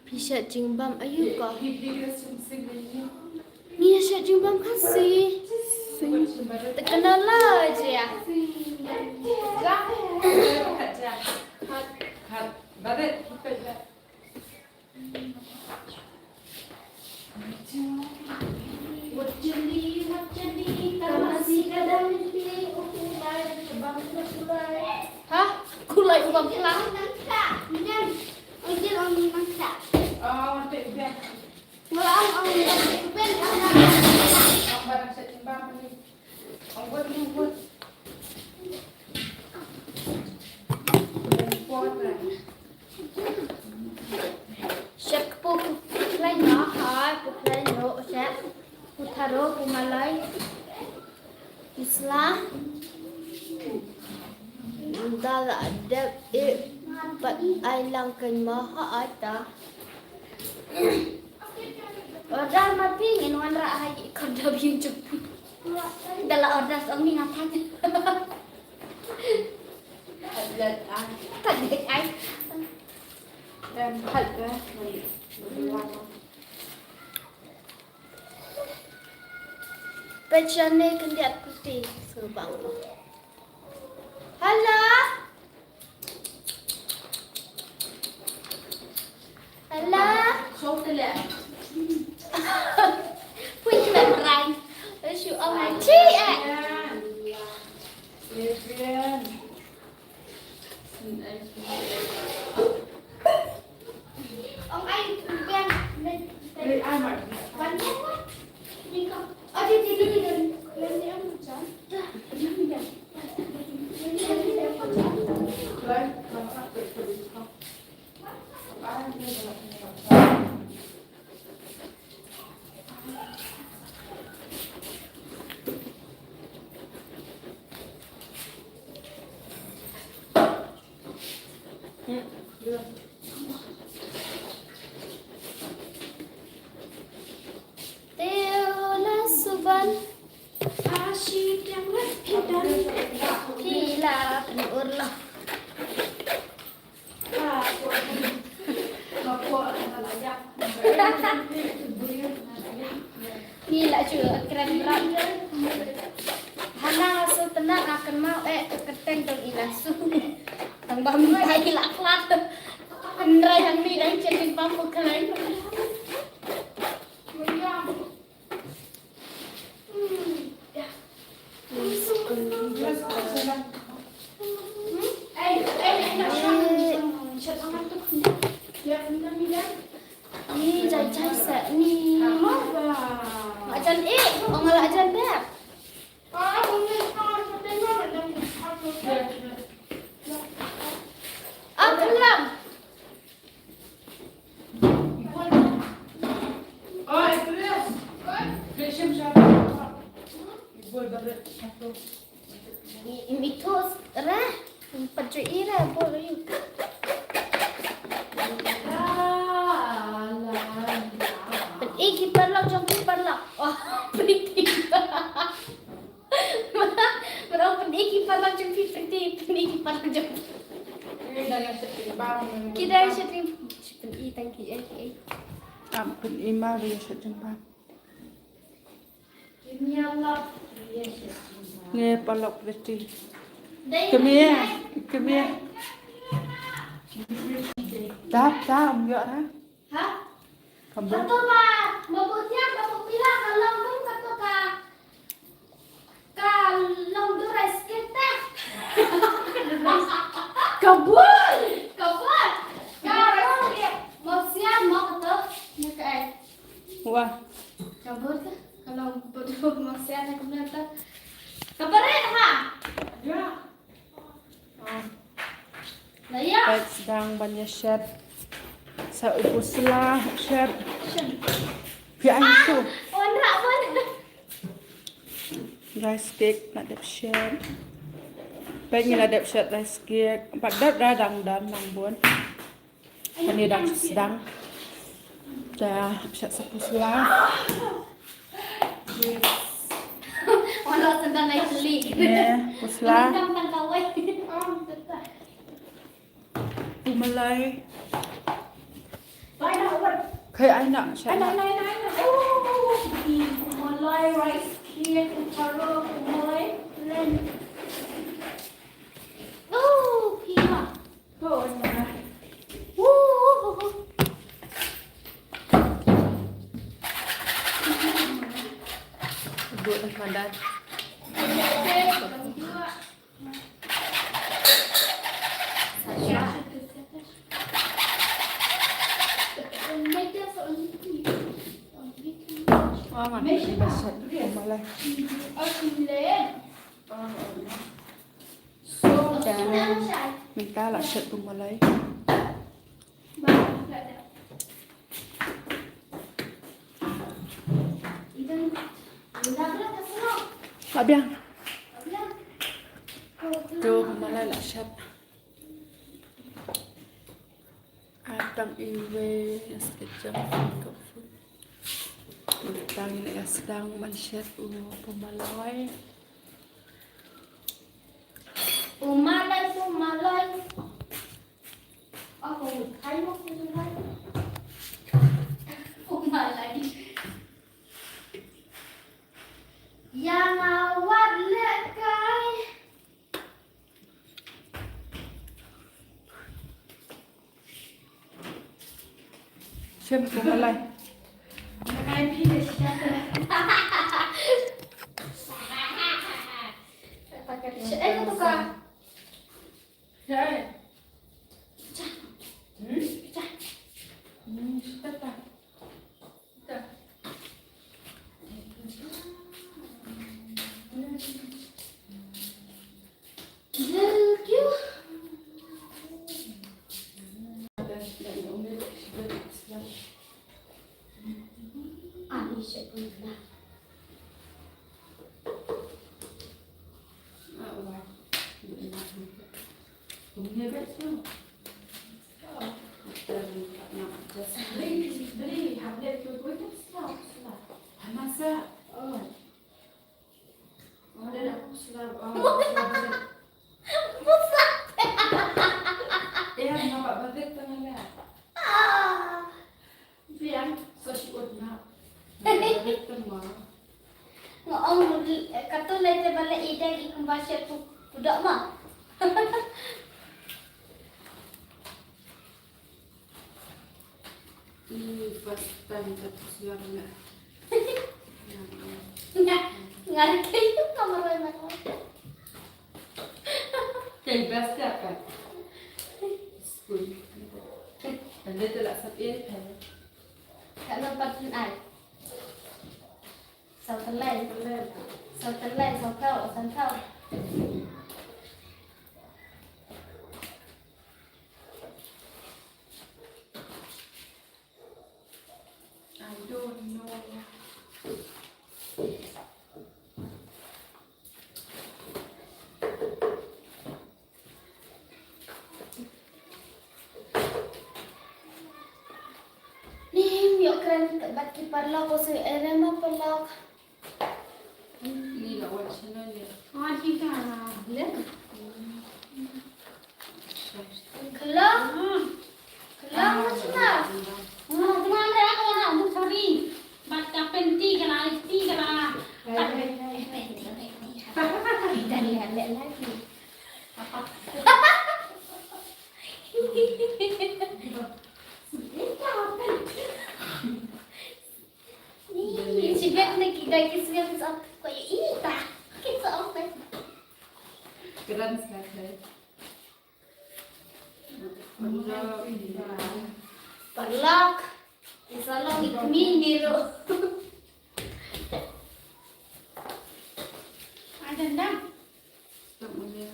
Phi shet jingbam aïu ko? Ngi shet jingbam Khasi. Te kane la je ya. Ha? Kulai u bang plang. Shet kpu khlaiñ noh, ha, kpu khlaiñ noh, shet. Kpu tharo, kpu malai. Isla. Da la dep i pat ai lang kan ma ha ai ta. Order ma phi ngin wanrah ha i kordor ïing jong phi. Da la order song ni nga thang. Ka dei ai. Em, hai ka. Peit shane khyndiat pyrthei sngewbang. Hala. Hala. Shong tele. Pui kena perang. Shu ong ai chi eh. Adrian. Te u la suban. Ashi tiang lat phi don. Phi la pynurlong. Phi la shu kren brat. Hana la shu tena ka kynmaw eh ka kyrteng dong i la shu. Tang ba mynta i la khlad. Hynrei hangne dang shet jingbam phi kren. Ni jai jai sa ni. Ajan eh, ong la ajan dep. Alam. Mitho ra pat ju ira bor yu. Pynï ki paralok jong ki paralok. Oh, pynï. Mano pynï ki paralok jong phi, pynï, pynï ki paralok jong phi. Ki dang shet ring, pynï tang ki ei ki ei. Am pynï ma ri shet jingbam. Ngi paralok pynï. Come here, come here. Tap tap, ym ïoh ra. Ha? Kato ba, ba bun thiah, ba bun pila, ka long rum kato ka, ka long durai skit te. Kabur. Kabur. Ka long skit. Mo sian, mo kato. Ni ka ai. Wah. Kabur te. Ka long budu mo sian, ka mena te. Ka pare ha. Ya. Ah, Peit sdang ban ïa shet. Sa u pur sla shet. Phi ai tu. Wan rak wan. Rice cake la dep shet. Peit ngi la dep shet rice cake. Pat dep da dang dam dang bun. Kane dang sdang. Da shet sa pur sla. Wan rak sendang naik beli. Ne, pur sla. Tang tang kawai. Pur malai. Khai ai na sha na. Malai rice cake, taro, malai. Oh, pima. Oh, na. Duduk dah madan. Mynta la shet pur malai. Ka biang. Tu pur malai la shet. Atang iwe ïa sdang ka food. Tang ïa sdang ban shet u pur malai. Pur malai, pur malai. Oh, pur malai, pur malai. Pur malai. Ïa nga wat lehkai. Shem pur malai. Nga ong, katto lei te ba leh ïa i kumba shet pu-, pudok ma. Ni first time ka tu siar na. Nga, nga rikei tu kamar na ko. Kei best ya kan? School. Ande tu la sap ye kan? Ka nampak tin ai. Saw tylli. Saw tylli, saw thaw, saw thaw. I don't know. Nim ïoh kren bad ki paralok, u shu ere ma paralok. Ni la wan shalon ya. Wan hi ka le. Khla. Khla ma shala. Wan tma re ko na mu sari. Bad ka penti ka la, ti ka la. Bad penti, penti. Dan le le lagi. Ih, sigat na ki, da ki sigat sa ko ita. Ki sa open. Keren sekali. Paralok. Isa long ikmi niro. Ada ndak? Stop mo niya.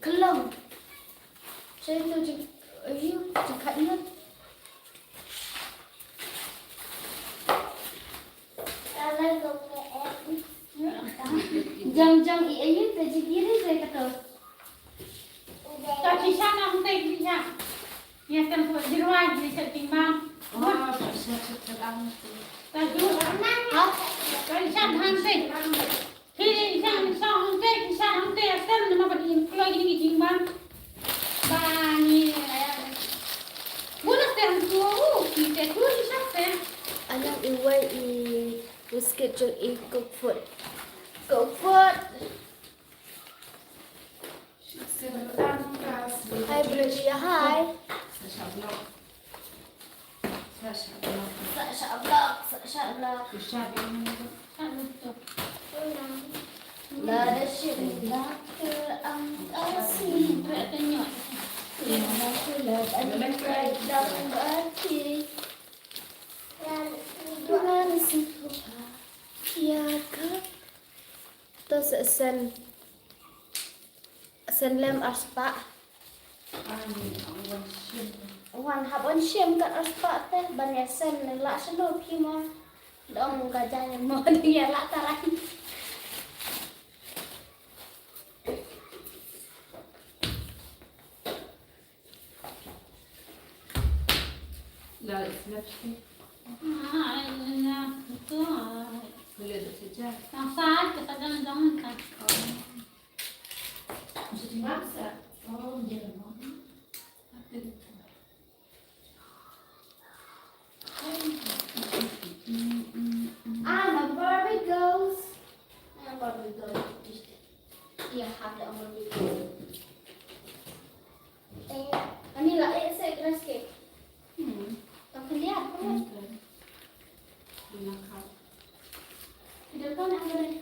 Khlong. Sha ïa tu jing, ayu, jingkhatñiot. Jong, jong, i, ayu, te jingiri, te kato. Ta shisha na hangtei shisha. Ïa kan poi jirwai ni sa timbang. Ah, ta shisha shisha ang. Ta ju. Ha? Ta shisha hangtei. Hi shisha shisha hangtei shisha hangtei akan nama ba di kloi ni timbang. Ba ni. Bunak te hangtu. Ki te tu shisha te. Anak iwai i biscuit jong i cook food. Cook food. Hi, Bridgie. Hi. Sa shah block. Sa shah block. Sa shah block. Sa shah block. Lada shim dak ke ang kasi. Lada shim dak ke ang kasi. Lada shim dak ke ang kasi. Ïa ka. To sa send. Send lem arspah. Wan hap wan shim kat arspah te ban ïa send ne lah shano phi mo. Dong ka jai mo ding ïa lah tarai. La is lipstick. Ah, ai na to. Boleh duk sejak. Yang saat kita jangan-jangan kan. Oh. Mesti dimasak. Oh, dia mau. Apa itu? I'm a Barbie girls. I'm a Barbie girl. Iya, ada Barbie girl. Eh, ani la eh se grass ke. Hmm. Tak lihat kan? Bukan. Di belakang. Di depan ada deh.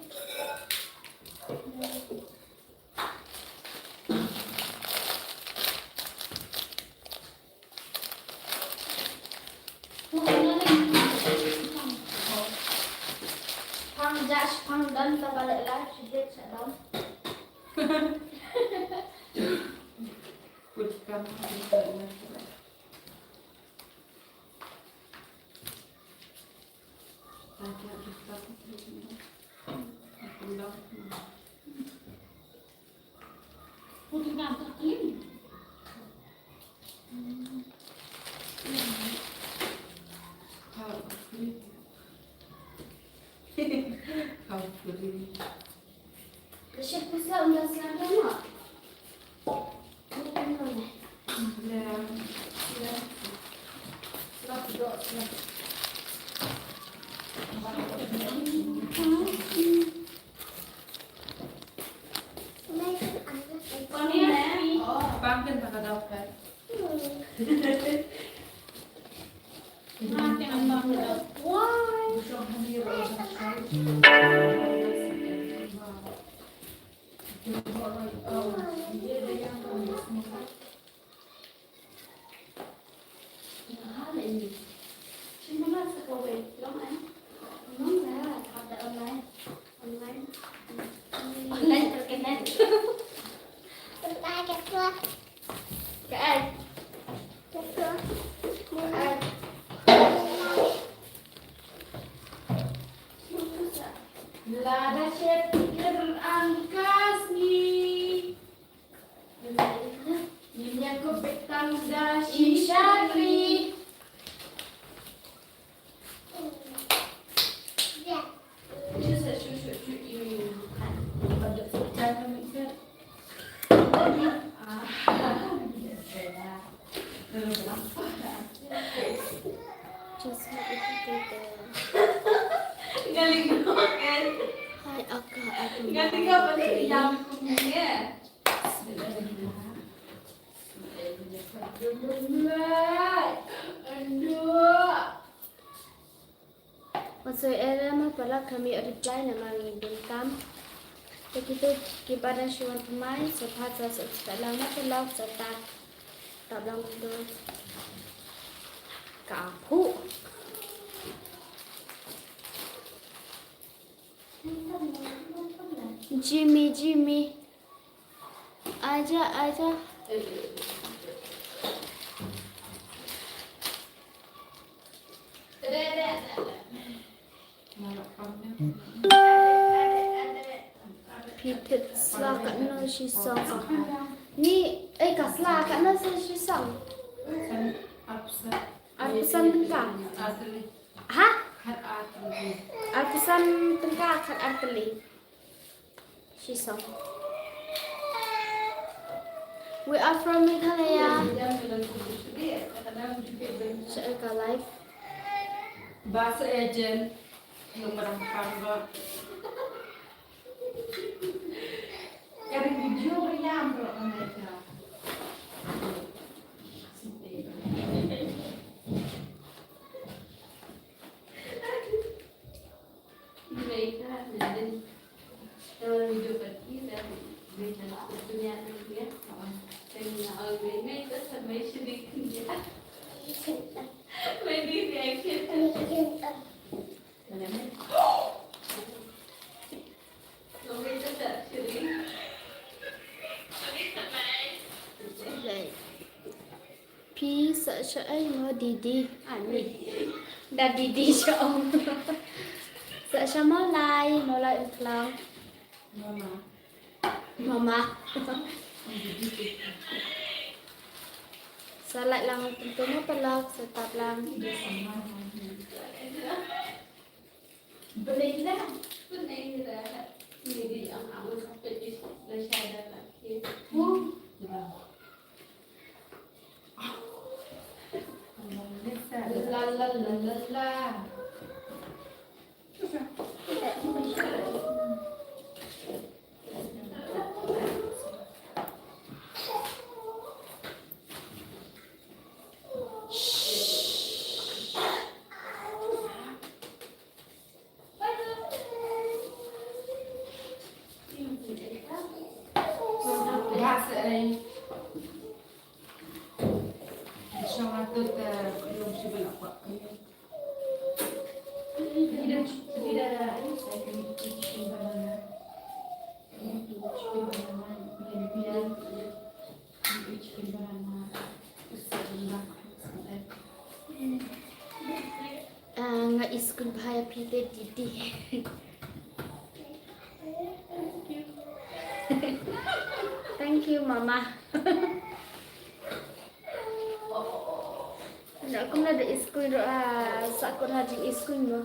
Pang Josh, pang Dan, ta ba leh live, shi het sha Dan. Put kam, put kam. Lada shet ker angkas ni. Nya ko betang da shisha ri. Just let it be there. Galing ko kan. Hi, Aka, aku. Galing ko pa ni yang kumye. Whatsoever ma pala kami reply na ma ngi dun kam. Te kitu ki bada shuan pemai so phat sa so ta lang ma te lok so ta. Tap lang tu. Ka phu. Jimmy, Jimmy. Aja, aja. Phi thied sla katno shisong? Ni, eh, ka sla katno shisong? Arphew san tyngka. Ha? Arphew san tyngka khat ar tylli. Shisong. We are from Meghalaya. Sha ka live. Ba sa agent. Yung marang pang ba. Ka ring video ba ïam bro ang ka. Phi sa sha ai mo Didi. Ani. Da Didi sha ong. Sa sha Mawlai, Mawlai Umklang. Mama. Mama. Sa lait lang tentu mo pelak, sa tap lang. La la la la la. Ah, nga ïskul bha ïa phi te Didi. Thank you, Mama. Nga kum la da ïskul ruh, ah, sa kut ha jingïskul mo.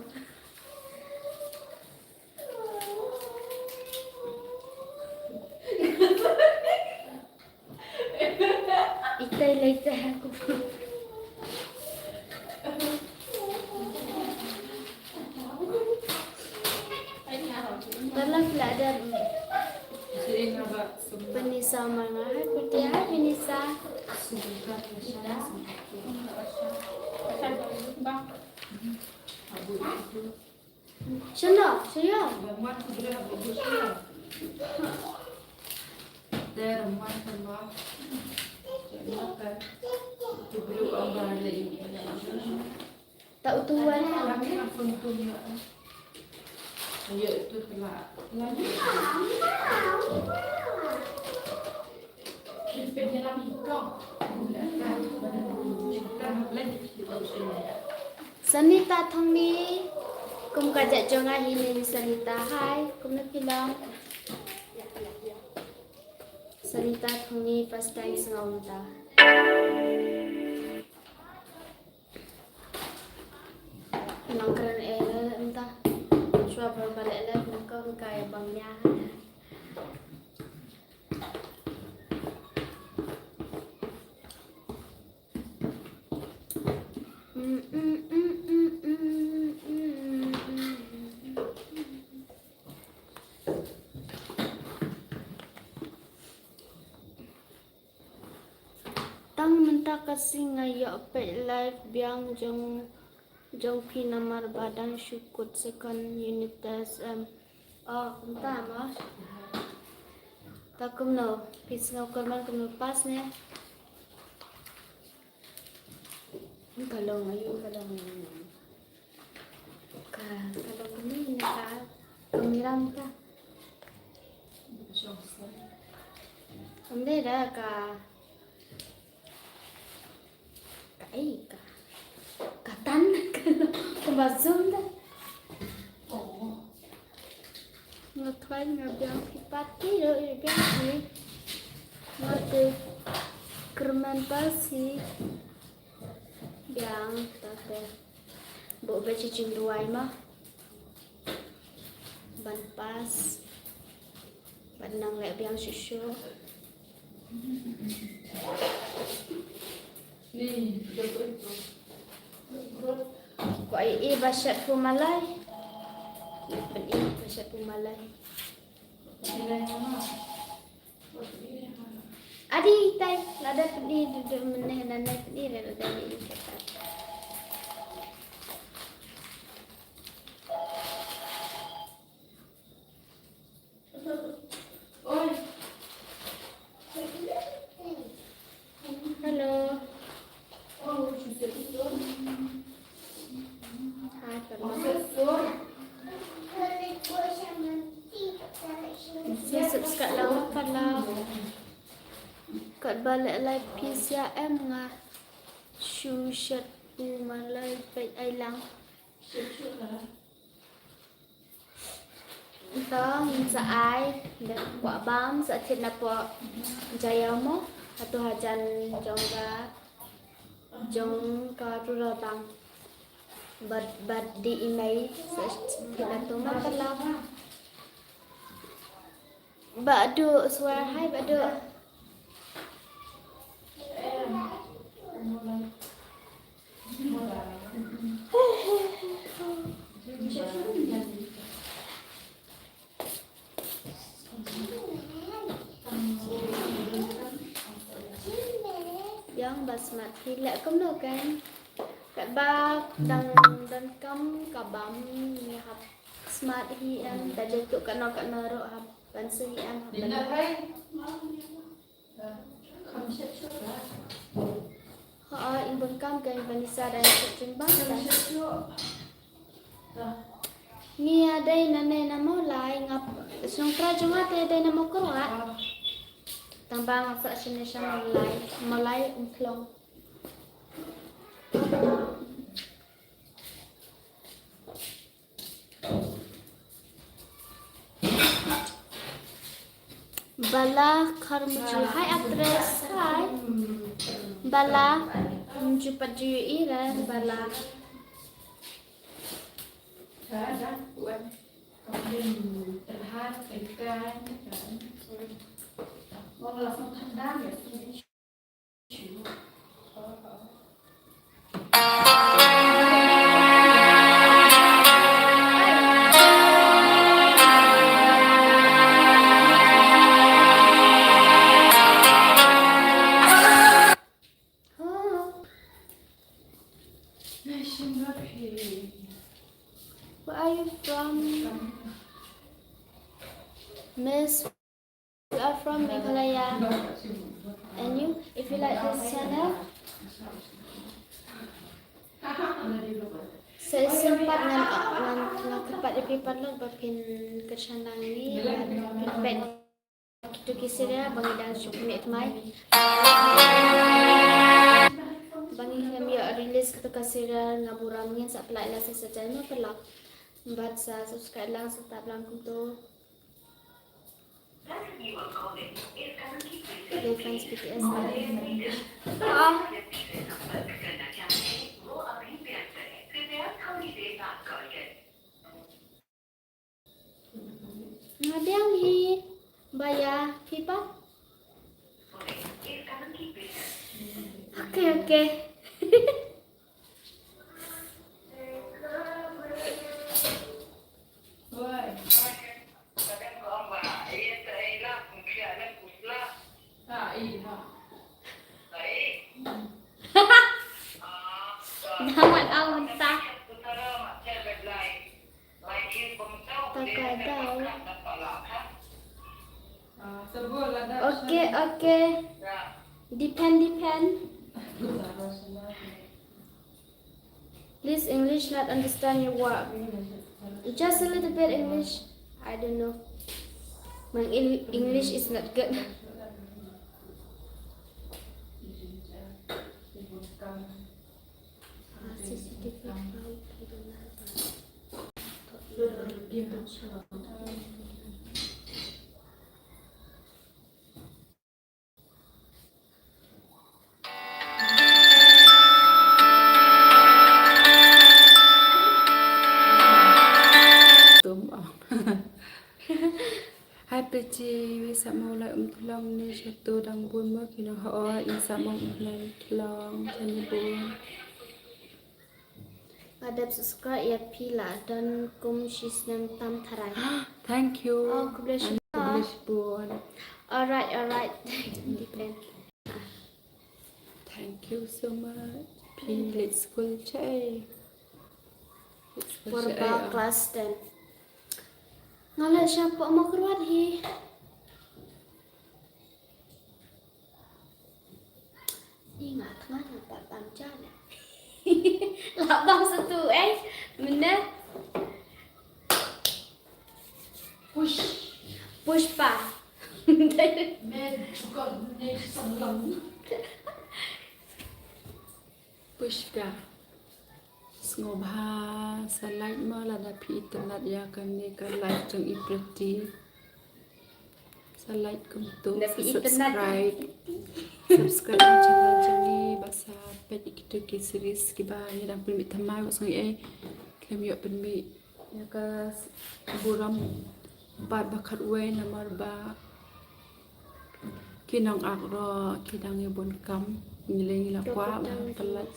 Itai lai ta ha ku. Dalam pula ada Vanessa Manga. Hai, Putih. Hai, Vanessa. Shano, shano. Ta utuan. Sanita Thongni, kum ka jait jong nga hi ne Sanita, hai, kumno phi long? Sanita Thongni, first time sngaw mynta. Nang kren eh le mynta. Shuwa ba ba le le nang ko ka ya bang ya. Tang mynta ka sngi nga ïoh peit live biang jong, jong phi namar ba dang shu kut second unit test em. Oh, kumta mo. Ta kumno, phi sngew kyrmen kumno, pass ne? Ka long aïu, ka long aïu. Ka, ka long kumne ne ka. Ngiram ka. Ym dei da ka, ka ei ka, ka tan ka, ka ba zoom da. Nga khlaiñ nga biang phi pat, phi ruh ïa biang phi. Nga te kyrmen pas hi. Biang ta te. Buh ba chi jingduwai ma. Ban pas. Ban nang leh biang shuh shuh. Ko ai i ba shet pu malai. Ban i ba shet pu malai. Adi tai, lada pynï duduk meneh nanai pynï re lada ni kata. Hello. Hi, Carla. Sa subscribe lang, Carla. Katba leh live phi sia em nga shu shet u malai peit ai lang. Nto ngin sa ai da kwah bam sa thied na poh jaiaw mo. Hato hajan jong ka, jong ka rural bang. Bad, bad di i mei sa thied na to ma ka la. Ba du suar hai ba du. Yang ba smat hi leh kumno kan. Katba dang, dang kam ka bam ngi hap smat hi em, da dei tu kano kano ruh hap ban seh hi em hap ban. Ho, in bun kam ka in ban isa da in sut jing bang ta. Ngi ïa dei na ne na Mawlai ngap sngewtra jong nga te dei na Mawkyrwat. Tang ba ngap sa shane sha Mawlai, Mawlai Umkhlong. Bala Kharmuju. Hi actress. Hi. Bala Kharmuju pat ju ira Bala. Where are you from? Miss, we are from Meghalaya. And you, if you like this channel, sa isem pat ngan, ngan, ngan kyrpad ïa phi paralok ba phin kyrshan lang ïa ngi, ba phin peit kito ki serial ba ngi dang shu pynmih thymmai. Ba ngi khlem ïoh release kato ka serial Nga Burom, ngin sa pynlait lang sa sa channel paralok. Bad sa subscribe lang sa tap lang kumto. Defense B T S. Ah. Nga biang hi ba ïa phi pat. Okay, okay. Dawan aw mynta. Ta ka daw. Okay, okay. Depend, depend. Please English, not understand your word. Just a little bit English. I don't know. My Eng- English is not good. Tum ong. Hai Piti, wi sa mo lai um tlong ne sha tu dang bun mo kino ha o in sa mo um lai tlong sha ni bun. Nga dep subscribe ïa phi la don kum shi snem tam tharai. Thank you. Oh, khublei shibun. Khublei shibun. Alright, alright. Depend. Thank you so much. Phi leit skul shaei? Leit skul shaei? Pyrba class ten. Nga leit shapoh Mawkyrwat hi. Ni nga thngan nga pat tam jan. La bang satu eh. Mynne. Push. Pushpa. Pushpa. Sngewbha sa like mo lada phi itynnad ïa kane ka live jong i Pretty. Sa like kumto, sa subscribe. Subscribe ïa channel jong ngi bad sa peit ïa kito ki series kiba ngi dang pynmih thymmai, wat sngew ei khlem ïoh pynmih ïa ka burom part ba khatwei namar ba ki nongak ruh ki dang ïa bun kam. Ngi lei ngi la kwah ba pynlait.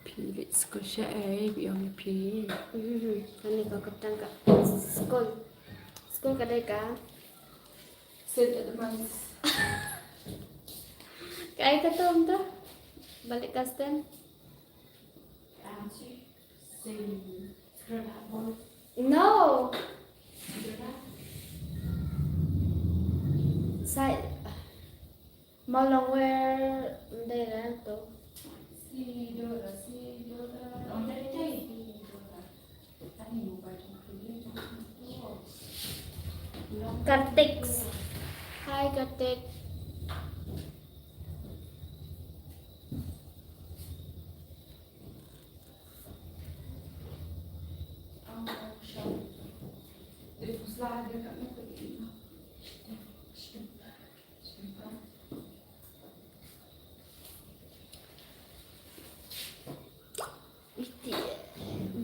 Phi leit skul shaei, phi ong phi. Mhm. Kane ka kyrteng ka skul. Skul ka dei ka Saint Edmund's. Kaei kata ong ta? Balei ka stand? No. Sa Malongwer ndei ran to. Kartik. Hi Kartik. B T S,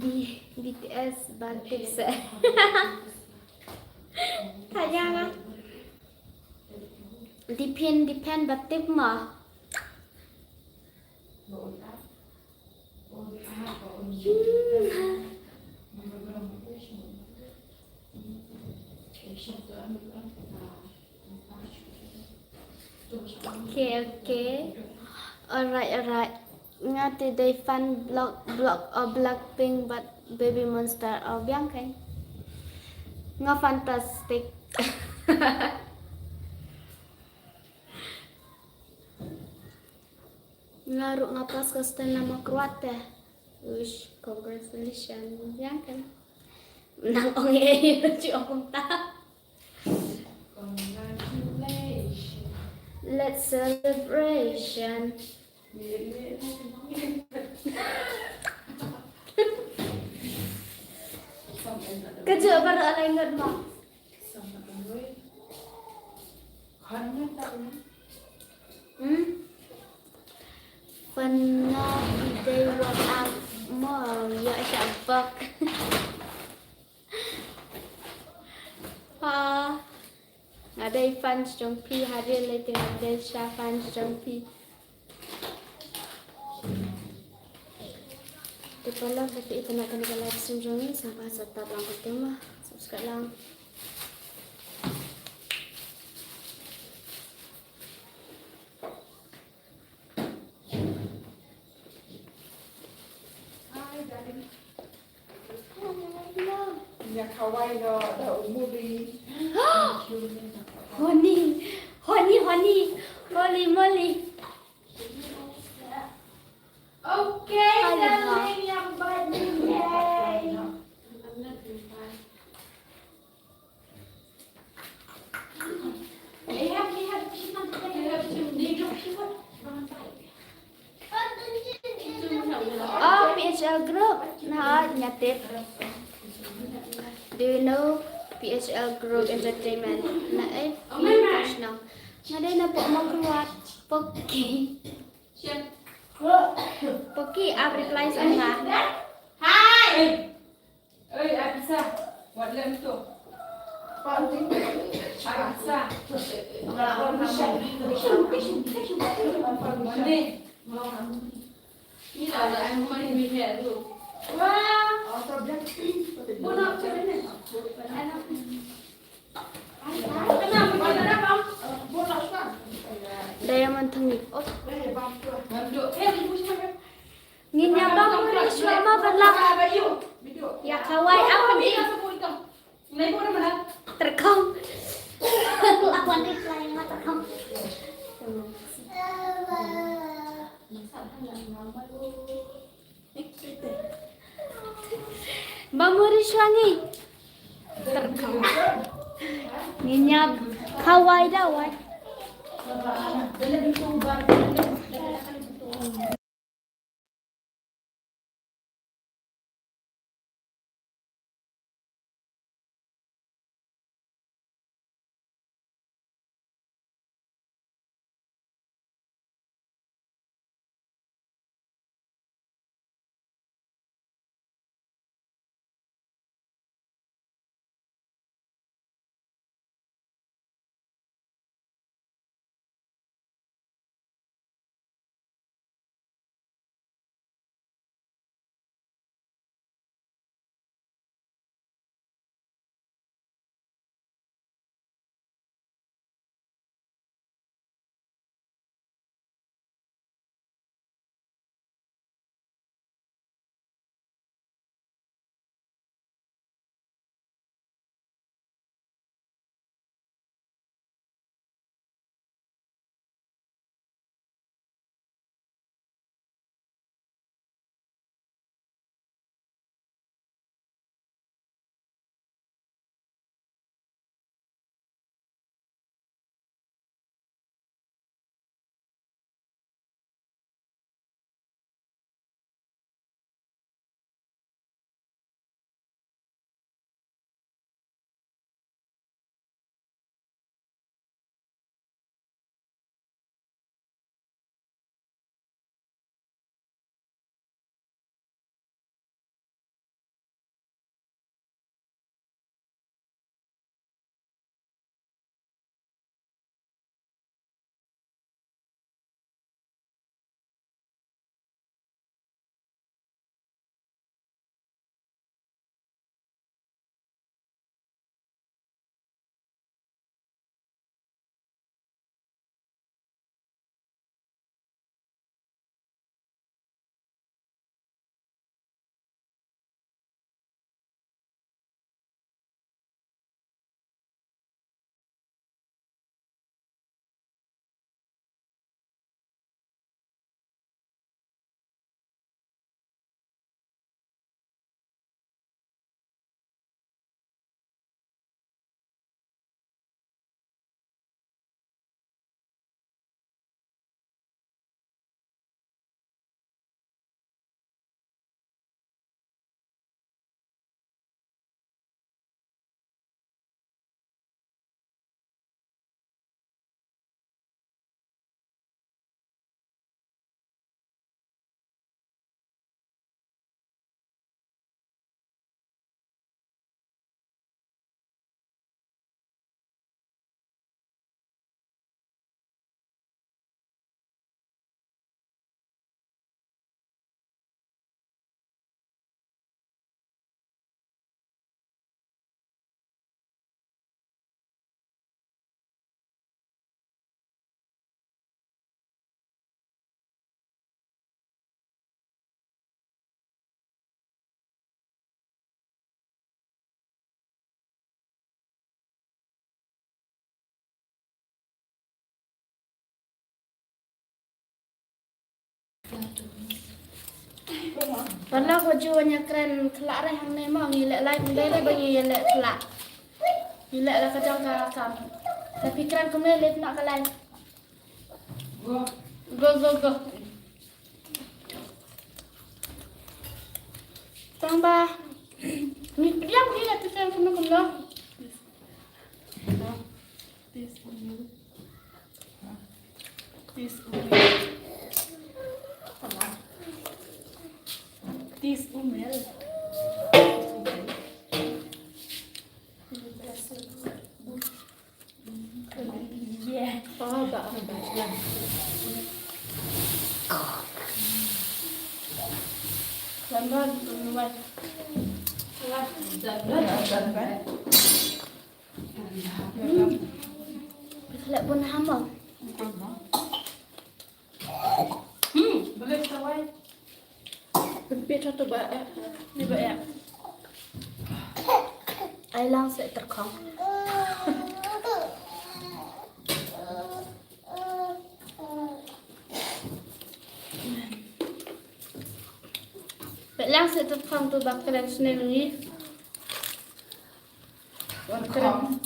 B-, BTS ban tik se. Tanya nga. Depend, depend ba tik ma. Okay, okay. Alright, alright. Nga te dei fan Block, Block, oh, Blackpink bad Baby Monster, oh, biang kan. Nga fantastic. Nga ruh nga pass ka stand na Mawkyrwat te. Uish, congratulations. Biang kan. Nang ong ei, ei, ei, ong ta. Congratulations. Let's celebration. Ka jooh baroh lai ngut ma. Hmm? Fan nga i dei wat am mo ïa sha bok. Ha. Nga dei fans jong phi, ha ri lei te nga dei sha fans jong phi. Te paralok, ba phi itynnad ïa kane ka live stream jong ngi, sngewbha sa tap lang kumto mo, subscribe lang. Hi, darling. Nya khawai da, da u Molly. Honey, honey, honey. Holy moly. Okay, hello, darling, yang baru. Yay. I'm not doing fine. Group na nyatit. Do you know P H L Group Entertainment? Na eh, P H L. Nga dei na pok mokruat. Poki. Poki, ap reply sa nga. Hai. Oi, Abisa. Wat lem tu. Abisa. Mandi. Diamond Thangi. Oh. Ngi ñiam ba muri shuwa ma ba lap. Ya kawai awan di. Terkong. Awan di flying ma terkong. Ba muri shuwa ngi. Terkong. Ngi ñiam kawai da wai. Pala ko ju wan ïa kren khlak re hangne mo, ngi leh live, ngi dei re ba ngi leh khlak. Ngi leh la ka jong ka kam. Tapi kren kumne leh na ka live. Go, go, go. Tang ba. Ni pdiang ni la tu sen kunu kunu. Tis umil. Tis umil. Tis umil. Yeah. Oh, ba, ba, ba. Wan, wan, wan. Wan, wan, wan. Hmm. Lek bun hamar. Hmm, boleh tawai. Pynpit ha tu ba, eh, ni ba, eh. Ai lang se terkhong. Pynlang se terkhong tu ba kren sne ngi. Wan kren.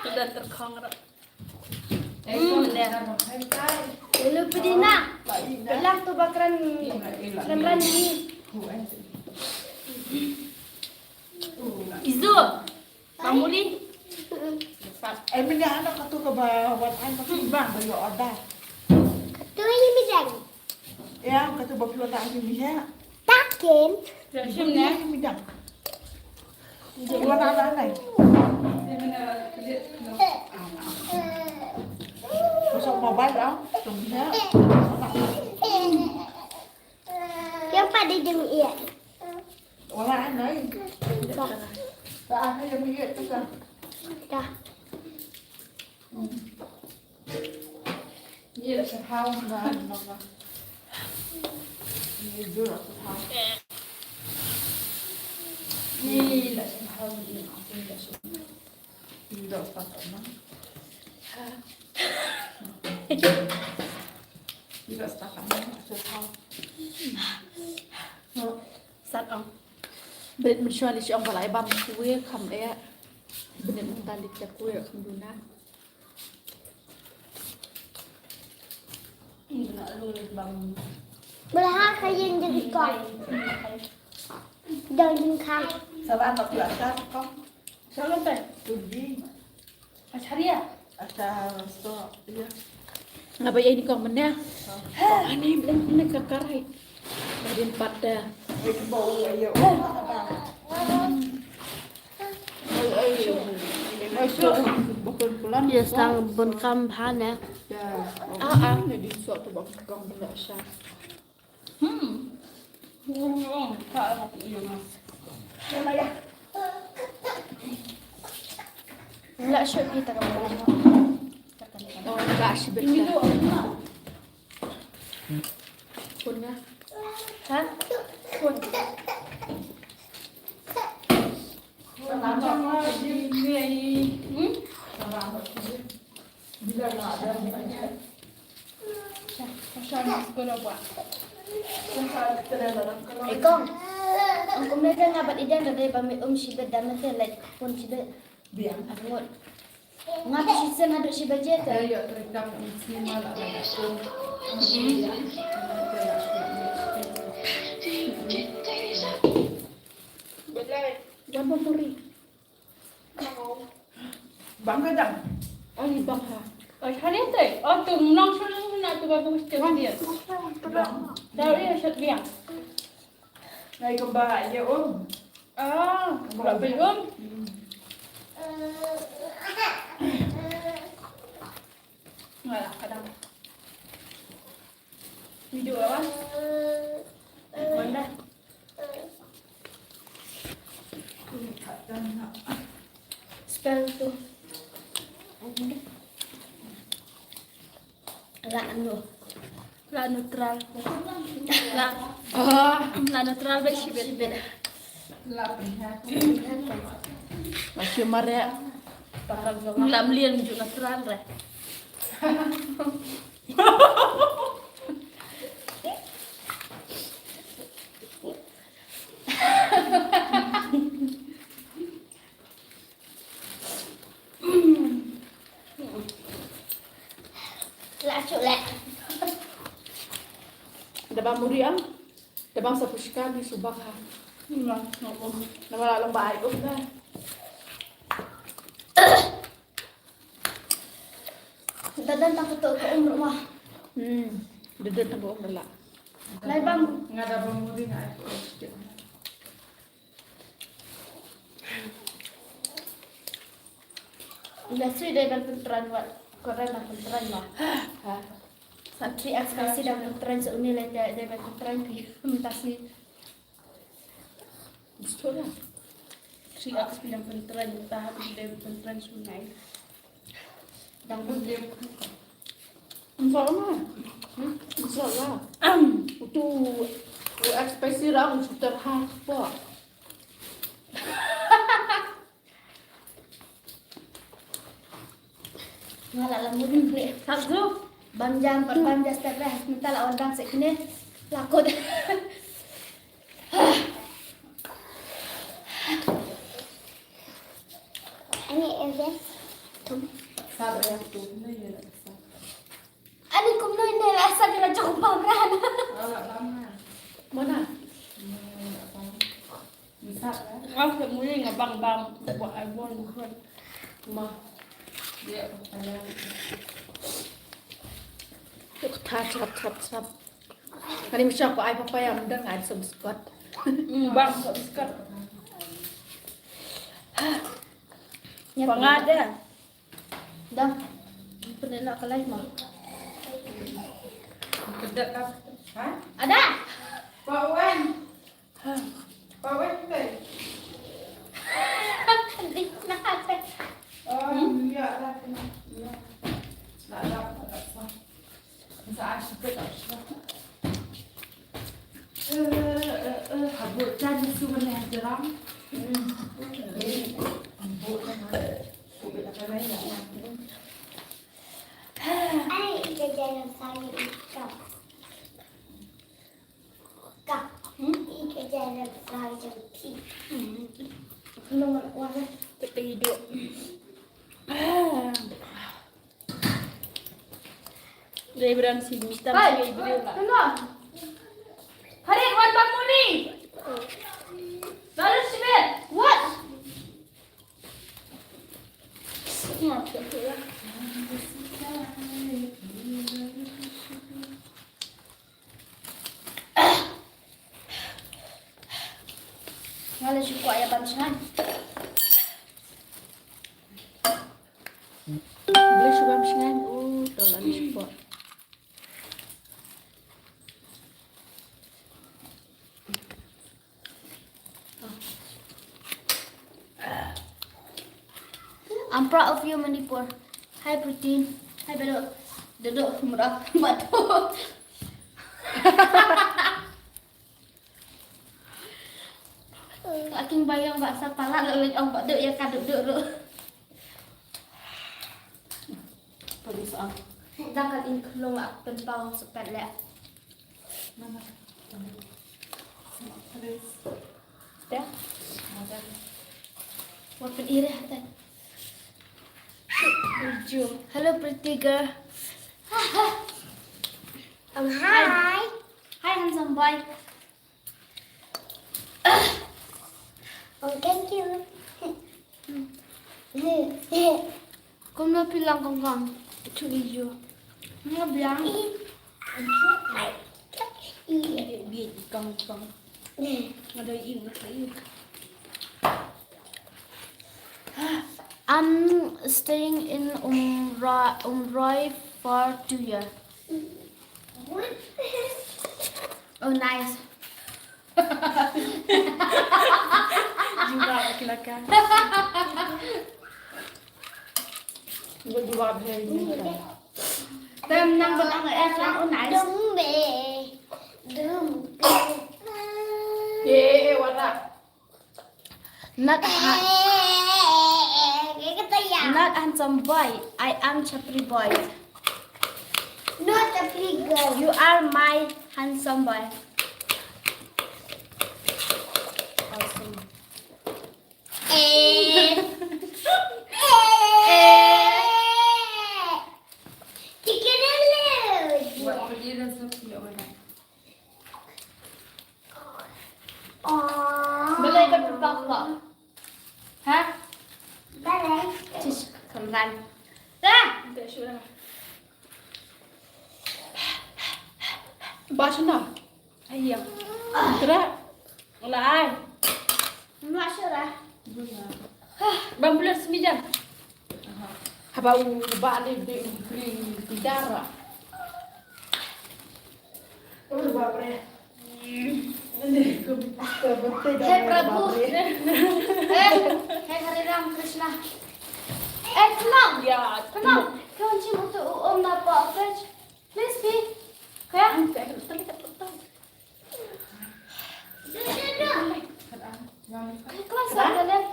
Udah terkhong rak. Hmm, deh. Lalu pedina. Pynlang tu ba kren, kren rani. Izu. Mamuli. Eh, mynta anak katu ka ba wan ai katu ba ba yo order. Katu ini bidang. Ya, katu ba phi order ini ya. Takin. Ya, shim ne. Ini bidang. Ini wan order nai. Masuk mobile ah, tu ya. Yang pada jeng iya. Wala anai. Dah. Dah, ayo, minggir, tukar. Dah. Ni lah sahau, nah, nah, nah. Ni dulu lah sahau. Ni lah sahau, ni lah sahau. Ni lah sahau, nah. Ni lah sahau, nah, sahau. Sat ong. Brit mynshuwa li shi ong ba la ai bam kuwe kham eh. Brit mynta li te kuwe kham duna. Bala ha ka yin jin ikong. Dang jin khang. Salam ba kuwe kham kong. Salam te. Tudi. Acharia. Acha so, iya. Nga ba ïa ni kong mynne. Ani blen blen ka karai. Ba din pat da. Ai ba u ayo. Ai ai. Ai so, bukan pulan. Ïa stang bun kam bha ne. Ya. Ah ah. Ni din so tu ba kong mynne sha. Hmm. La shu phi ta ka. Oh, la shu phi ta. Phone nga. Ha? Phone. Hmm? Ikong, ong kumne te nga bad i Deng da dei ba me um shibit da me te leit pun shibit. Biang. Ngut. Nga te shisien haduh shi baje te. Wan ba muri. Bang ka dang. Ai bang ha. Ai hari te. Oh tu nong shu nong na tu babu setiap dia. Dari setiap dia. Nai kemba ye um. Ah, kemba be um. Ngala kadang. Video apa? Mana? Spell tu. La no. La neutral. La. Oh, la neutral ba shibit. La. Masih mare. La mlian ju neutral re. La shu leh. Da ba muri am, da bang sa pushka di subak ha. Namar la long ba ai um da. Da don tang kato ka um ruh ma. Hmm. Da don tang ka um ruh la. Lai bang. Nga da bang muri nga ai. Ila sui dei ban pyntraiñ wat. Ko dei ban pyntraiñ ma. Ha. Sa three X ka si dang pyntraiñ sa uni lai dei ban pyntraiñ phi. Mynta si. Betul lah. Three X phi dang pyntraiñ, ta ha phi dei pyntraiñ sungai. Dang pyntraiñ. Insya Allah. Hmm? Insya Allah. Am. Utu, u X spicy rang, utu terhak, po. Nga la lam mudin bre. Sab group. Bam jam, pat bam jam step bre. Mynta la wan bam sek kine. Lakot. Ani, eh, yes. Sab bre, aku. Ani kumno ine la sa kena jong bang ran. Mana? Nga ke muli nga bang bang buat ai bon buat. Ma. Dia payah. Tuk tap tap tap tap. Kali mesti aku ai papaya mendang ai som skot. Hmm, bang som skot. Pangada. Dah. Pernah nak kelai mah. Kedak kah? Ha? Ada. Pak Wan. Ha. Pak Wan ke? Di nak apa? Oh, hmm, ya lah kena. Ya. Nak lah. Sa a shi pet a shi. Eh, eh, eh, ha bu jan su ban ha jram. Hmm. Bu jan ha. Bu jan ha. Ai, ita jalan saya ita. Ka. Hmm? Ita jalan saya pi. Hmm. Belum ada. Kita hidup. Ah. Dei bran si mita. Hai, si bran. Tengok. Harit, wan bang muri. Lalu sibet. What? Nga la shu kwah ïa bam shngain. Nga la shu bam shngain. Oh, to la shu kwah. I'm proud of you, Manipur. Hi, Pretty. Hi, Bedo. Dodo, murah. Batu. Aking bayang ba sa palat lo lek ong ba duk ïa ka duk duk ruh. Police ah. Da ka in klong ak pynpaw sepet lek. Mana? Police. Ya. Ada. Wat pynireh te. Hello, pretty girl. Um, hi. Hi, handsome boy. Oh, thank you. Kumno phi long kong kong? Chu i ju. Nga biang. Bi kong kong. Nga dei i nga dei i. I'm staying in Umra-, Umroi for two years. Oh, nice. Jubab kelakar. Gua jubab hai. Tem nang benang eh sang, oh, nice. Dum be. Dum be. Eh, eh, eh, warna. Not ha-, not handsome boy. I am Chapri boy. Not Chapri girl. You are my handsome boy. Awesome. Eh. Eh. Chicken and Buat berdiri dan sepi, ya, mana? Aw. Ba shuna. Ai ya. Tra. Wala ai. Ba shuna. Bam bulan sembilan. Haba u ba le de bri bidara. Oh, bapre. He Prabhu. Eh, he Hare Ram Krishna. Eh, come on. Ya, come on. Come on, Jim, tu, um, na pa, please. Please, be. Ya. Kelas satu, Lem.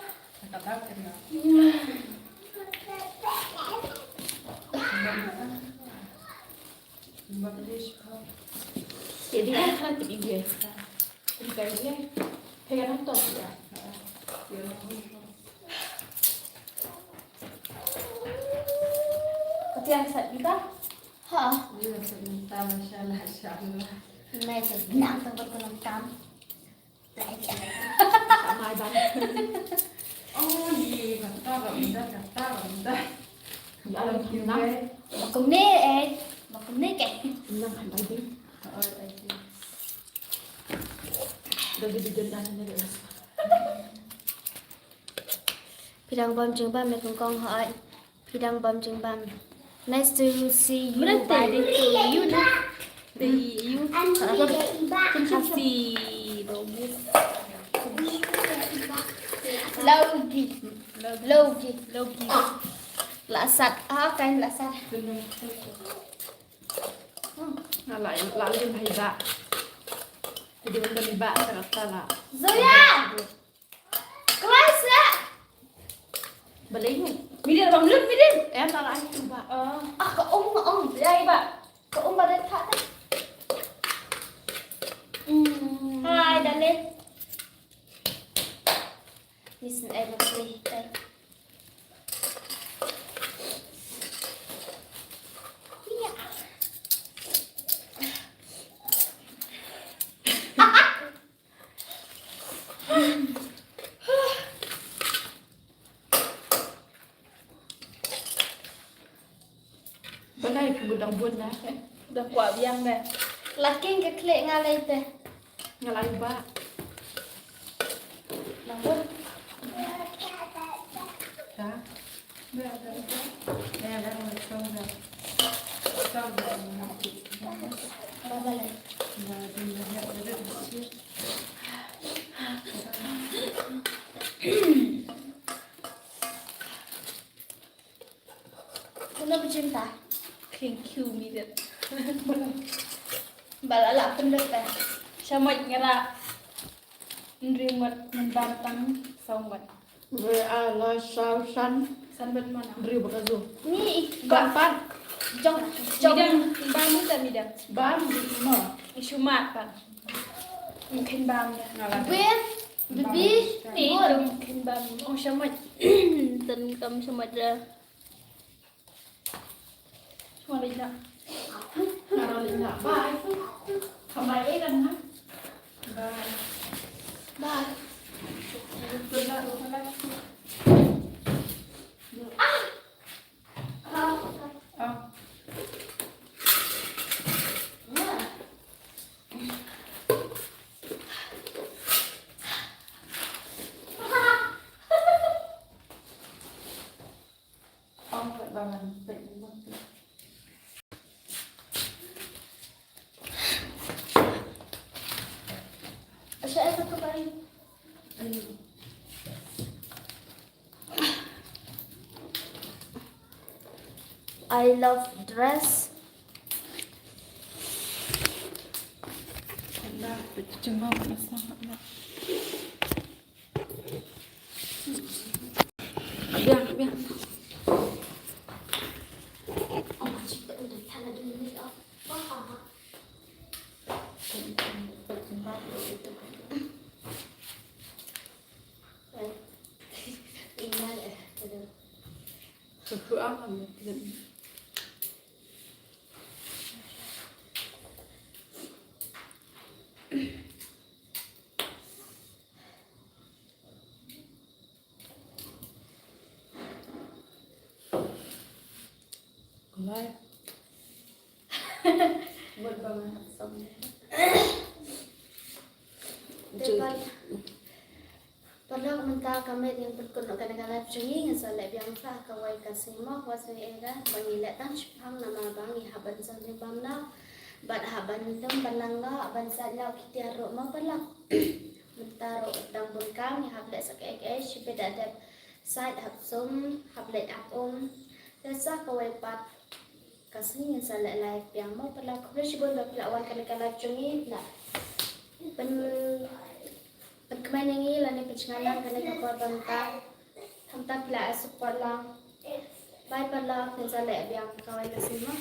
Jadi, kan, kan, iya. Kan, kan, iya. Kayak nonton, ya. Ketian set kita? Ha. Iya, set kita, masya Allah, masya Allah. Nah, itu benang tuh, betul, kan? Mai ban. Oh, ye, kata, kata, kata, kata. Ya, alam kumne, eh. Kumne, eh. Kumne, ke. Kumne, kan, bai ding. Oh, I see. Dah jadi dendam ni, dah. Phi dang bam jingbam ne kong kong, hooid. Phi dang bam jingbam. Nice to see you. Bye. To you, no? To you. Khasi. Logi. Logi. Logi. La sat. Ah, kan la sat. Nga la, la lim hai ba. Jadi benda ni ba, sa kata la. Zoya! Kelas, ya? Balei ni? Midir bang lut, midir. Eh, ta la ai tu ba. Oh. Ah, ka um, ka um. Ya, ba. Ka um ba dah tak, tak. Hmm. Hai, Dale. Ni sen ai ba play, tai. Iya. Balei ka mut dang bun dah, eh? Dah kwah biang dah. La king ka khlieh nga lei te. Nga lei ba. Dang bun. Dah. Dah, dah, dah. Dah, dah, dah, dah. Ba balei. Kano ba jin ta? Thank you, mi dep. Ba la la pynlut ta. Shamoit nga la. Nri ngot ngan ban tang saw ngot. Re a la saw san. San bat mana? Nri ba ka zu. Ni i ban pat. Jong, jong. Midang, ban ni ta midang. Ban di ma. I shumat pat. Mungkin ban ya. Ngala. Ber, bebi, ni. Mungkin ban. Oh, shamoit. Tan kam shamoit dah. Bye. Bye. Bye. I love dress. Mut ba nga hap song. Te paralok, mynta ka miet ngin pynkut noh kane ka live jong ngi, ngin sa leh biang sa kawei ka sngi mo, wat sngi eh ka ba ngi leh tang shipang namar ba ngi hap ban song jingbam noh bad hap ban tum ban nang noh, ban sait noh ki tiar ruh mo paralok. Mynta ruh tang bun kam ngi hap leh sa kaei kaei, shi bit da dep sait, hap sum, hap leh ap um. Te sa kawei pat ka sngi ngin sa leh live biang mo paralok. Khublei shibun ba phi la wan kane ka live jong ngi, phi la pyn pynkmen ïa ngi lane pynshngaiñ ïa ngi kane ka por ba mynta. Khamtam phi la support lang. Bye paralok, ngin sa leh biang kawei ka sngi mo.